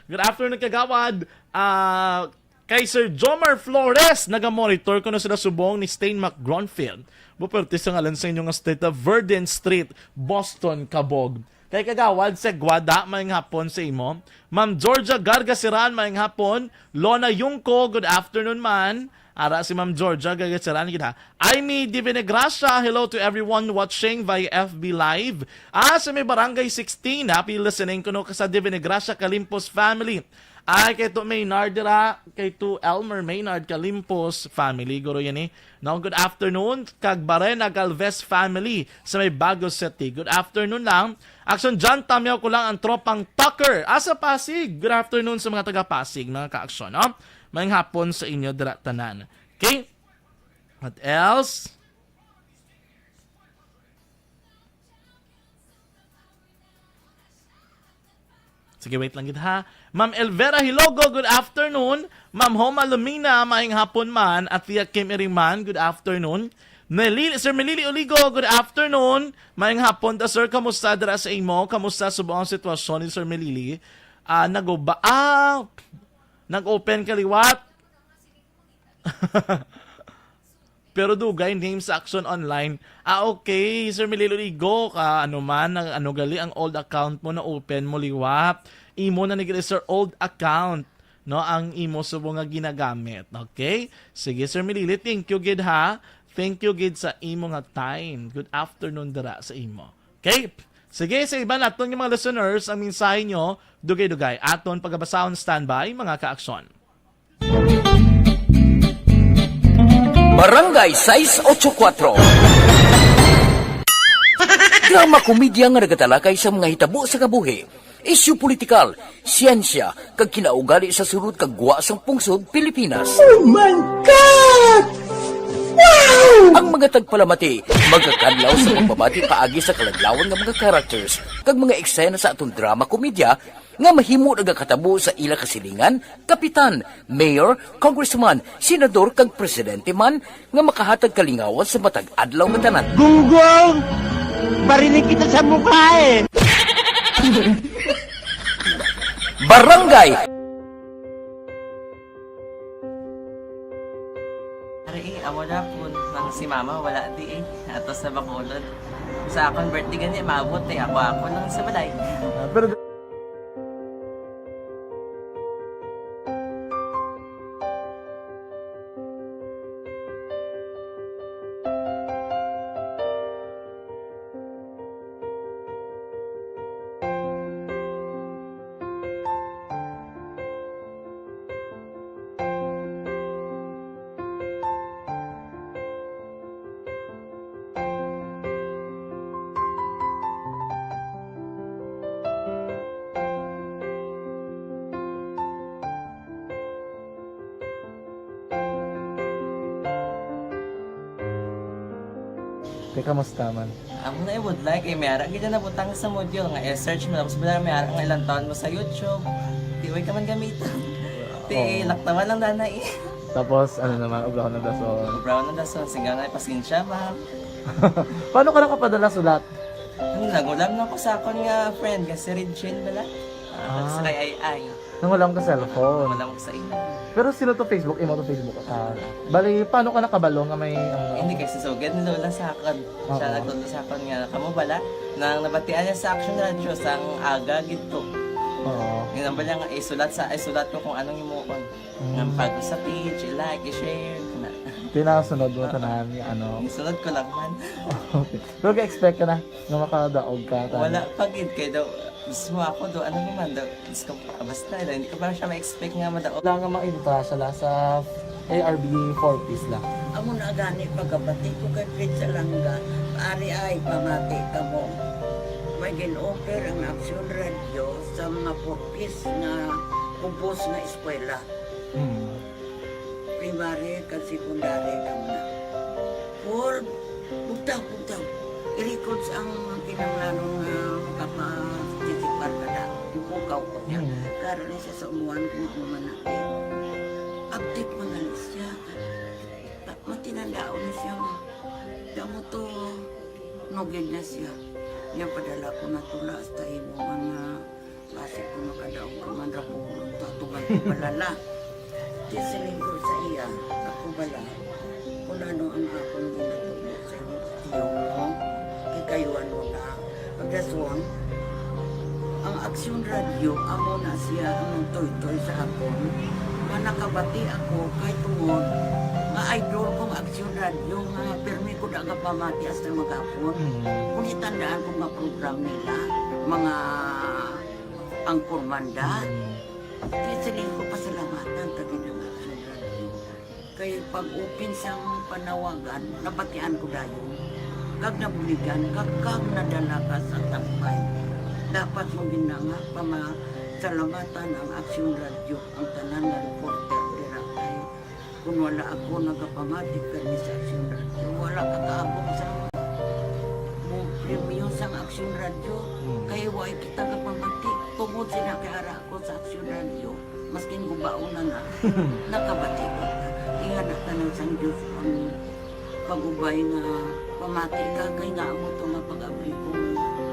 Good afternoon, Kagawad. Ah, kay Sir Jomar Flores, naga-monitor ko na sila subong ni Stain McGronfield. Buperte sa ngalan sa inyo nga street, ah, Verdant Street, Boston, Kabog. Kay Kagawad Segwada, maayong hapon sa imo. Ma'am Georgia Gargasiran, maayong hapon. Lona Yungko, good afternoon man. Ara si Ma'am Georgia Gargasiran, gid ha. Aimee Divine Gracia, hello to everyone watching via F B Live. Ah, sa may Barangay sixteen, happy listening kuno ka sa Divine Gracia Calimpos family. Ay, kay to Maynard dira, kay to Elmer Maynard Calimpos family, guro yan eh. No, good afternoon, kag Barena Galvez family sa may Bago City. Good afternoon lang. Aksyon, John, tamiaw ko lang ang tropang Tucker. Asa Pasig? Good afternoon sa mga taga Pasig, mga kaaksyon, no? Maayong hapon sa inyo dira tanan. Okay? What else? Sige, wait lang gid ha. Ma'am Elvera Hilogo, good afternoon. Ma'am Homa Lumina, maayong hapon man. At Tia Kim Iriman, good afternoon. Melili, Sir Melili Oligo, good afternoon. Maayong hapon ta, sir. Kamusta dira sa imo? Kamusta subong ang sitwasyon ni Sir Melili? Ah, naguba, ah, nag-open ka liwat? Pero dugay name sa Aksyon Online. Ah, okay, Sir Melilo Ligo, ka ano man, ang, ano gali ang old account mo na open mo liwat. Imo na ni gali, sir, old account, no, ang imo subong nga ginagamit. Okay? Sige, Sir Melili, thank you gid ha. Thank you gid sa imo nga time. Good afternoon dira sa imo. Okay? Sige, sa iban naton nga mga listeners, ang mensahe nyo, dugay-dugay. Aton pagabasahon, standby, mga kaaksyon. Barangay sais ocho kuwatro. Drama komedya nga nagatalakay sa mga hitabo sa kabuhi, isyu politikal, siyensya, kag kinaugali sa sulod kag gwa sang pungsod Pilipinas. Oh my God! Wow! Ang mga tagpalamati magakadlaw sa pagbabati paagi sa kaladlawan nga mga characters kag mga eksena sa aton drama komedya nga mahimo nagakatabo sa ila kasilingan, kapitan, mayor, congressman, senador, kag presidente man nga makahatag kalingawan sa matag adlaw nga tanan. Gunggong! Barinig kita sa mukha eh! Barangay! Ari, eh, amo na po, nang si mama wala di eh. Ato sa Bacolod. Sa akon birthday gani, maabot eh. Ako, ako lang sa balay. Ah, pero Te, kamusta man? Amo na, eh, budlay kay may ara gid na nabutang sa module nga i-search mo, tapos wala may ara nga ilang taon mo sa YouTube. Di, way ka man gamiton. Ti, oo, laktawan lang, danay. Tapos, ano naman, obrahon ng dason. Obrahon ng dason, sige na, pasensya, ma'am. Paano ka nakapadala sulat? Ano, nagulam na ko sa akon nga friend, nga si Regine bala. Ah. Sa kay Ay Ay. Nang wala ka cellphone. Wala mo sa imo. Pero sino to Facebook? Imo to Facebook account? Bali, paano ka nakabalo nga may, ano? Hindi, kay si Sugad ni Lola sa akon. Siya Oo. nagtudlo sa akon nga, "Kamo bala?" Nang nabatian niya sa Action Radio, sang aga gid to. Oo. Yun ang bala nga, isulat sa, isulat ko kung anong himuon. Mm. Nga pag sa page, i-like, i-share, na. Tinasunod mo Ah. tanan, ano? Isunod ko lang man. Okay. Pero ka-expect ka na nga makadaog ka, tanan? Wala pa gid, kay daw, mismo ako, do, ano naman, do, Diyos ko, basta, hindi ko pa siya ma-expect nga madaog. Wala nga mainta siya la sa A R B four Ps la. Amo na gani pagkabati ko kay Fred Salanga, "Ari ay, pamati kamo. May gin-offer ang Aksyon Radio sa mga four Ps nga kubos nga eskwela. Mm. Primary kag secondary kamo na. Paul, bugtaw, bugtaw. I-records ang kinahanglanon nga makaparticipar ka na. Ipukaw ko niya. Mm. Karon ni siya sa umuan kung ano man na. Update man gali siya. Matinandaon na siya nga. Damo to, nugid na siya. Niya padala ko na tula hasta imo man nga basi ko makadaog ka man ra po. Tatugan ko palala. Di siling ko sa iya, ako bala, kung ano ang akong ginatudlo sa inyo, tiyo mo, kikayuan mo na. Pagdason, ang Aksyon Radio, amo na siya ang nagtuytoy sa akon. Nga nakabati ako kay tungod nga idol kong Aksyon Radio nga pirmi ko da nga pamati hasta maghapon. Mm. Kung itandaan ko nga program nila, mga angkor manda, Mm. di siling ko pasalamatan ka gid ang Aksyon Radio. Kay pag-open sang panawagan, nabatian ko dayon. Kag nabuligan, kag, kag nadala ka sa tampay. Dapat mo gid na nga pamasalamatan ang Aksyon Radio, ang tanan nga reporter dira kay kun wala ako nagapamati kani sa Aksyon Radio, wala ka kaabot sa mo premyo sang Aksyon Radio. Hmm. Kay wala kita kapamati. Tungod sila kay ara ako sa Aksyon Radio, maskin gubaon na na, nakabati ko. Ingana tanan sang Diyos ang pag-ubay nga pamati ka kay nga amo to nga pag-abli ko.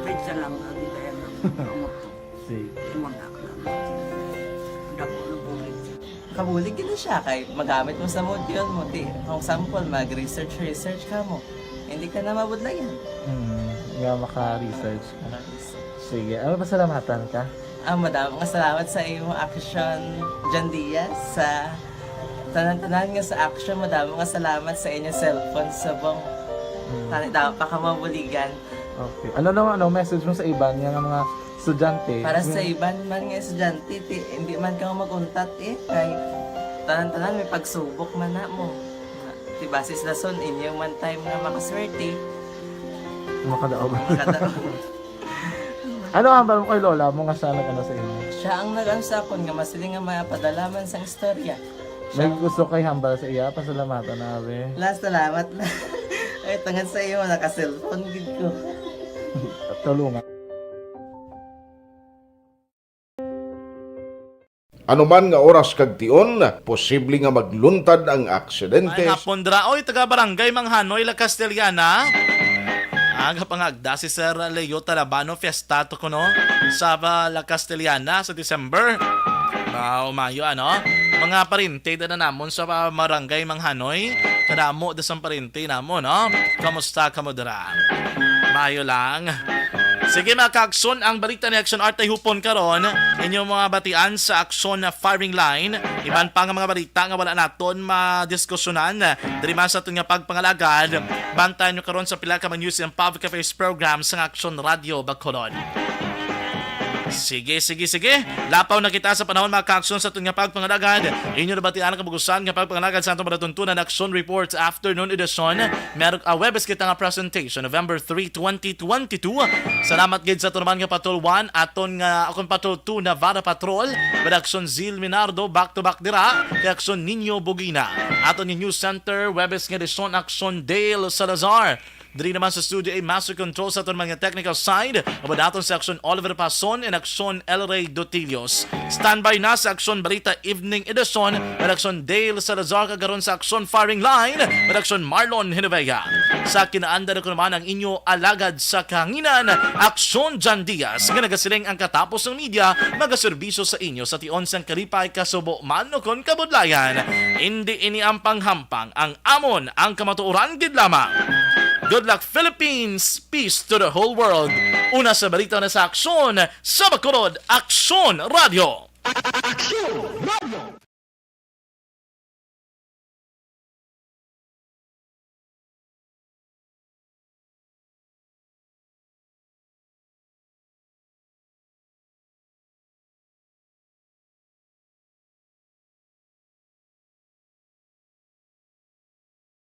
Fred Salanga gid kaya nga amo to. Sige. Imo na lang. Dako na bulig siya. Kabulig gid na siya kay magamit mo sa module mo. Di, for example, mag-research, research ka mo. Hindi ka na mabudlayan. Hmm, nga maka-research ka. Maka-research. Sige, ano, pasalamatan ka? Ah, madamo nga salamat sa imo Action, John Diaz, sa tanan-tanan nga sa Action. Madamo nga salamat sa inyo cellphone subong. Mm. Tani, dapat pa ka mabuligan. Okay. Ano naman, ano, message mo sa iban nga, nga mga estudyante? Para sa Mm. iban man nga estudyante, ti, hindi man ka mag-untat eh. Kay tanan-tanan may pagsubok man na mo. Ti, base sa lason, inyo man time nga makaswerte. Makadaog. Makadaog. Ano hambal mo kay lola mo nga siya nag-ano sa imo? Siya ang nag-ano sa akon nga masiling nga mapadala man sang istorya. May Siya. gusto kay hambal sa iya? Pasalamatan na, abi. La, salamat na. Ay, tungod sa iyo, naka-cellphone gid ko. Tulungan. Anuman nga oras kag tion, posible nga magluntad ang aksidente. Ay, hapon dira, oy, taga Barangay Manghanoy, La Castellana. Aga pa nga agda si Sir Leo Talabano, fiesta to kuno sa, ah, La Castellana sa December. Ba, umayo, ano? Mga parinte da na namon sa, ah, Barangay Manghanoy. Kadamo da sang parinte namon, no? Kamusta kamo dira? Mayo lang. Sige, mga kaagson, ang balita ni Action Art ay hupon karon. Inyo mga batian sa Action Firing Line. Iban pa nga mga balita nga wala naton madiskusyonan diri man sa aton nga pagpangalagad. Bantayan nyo karon sa pila ka mga news and public affairs program sa Action Radio Bacolod. Sige, sige, sige. Lapaw na kita sa panahon, mga kaagson, sa aton nga pagpangalagad. Inyo nabatian ang kabugusan nga pagpangalagad sa aton palatuntunan Action Reports Afternoon Edition. Meron, ah, Webes kita nga presentation, November three, twenty twenty-two. Salamat gid sa aton naman nga Patrol One, aton nga akong Patrol Two, Navarra Patrol, with Action Zil Minardo, back to back dira, kay Action Nino Bugina. Aton nga News Center, Webes nga edisyon, Action Dale Salazar. Diri naman sa studio ay master control sa aton mga technical side. Abot naton sa Aksyon Oliver Pason and Aksyon El Rey Dotilios. Standby na sa Aksyon Balita Evening Edition and Aksyon Dale Salazar, kag karon sa Aksyon Firing Line and Aksyon Marlon Hinovea. Sa kinaandan ko naman ang inyo alagad sa kahanginan, Aksyon Jan Diaz, nga nagasiling ang katapos ng media magaserbisyo sa inyo sa tion sang kalipay, kasubo man o kon kabudlayan. Indi ini ang panghampang, ang amon ang kamatuoran gid lamang. Good luck, Philippines! Peace to the whole world! Una sa balita na sa Aksyon, sa Bacolod, Aksyon Radio! Aksyon!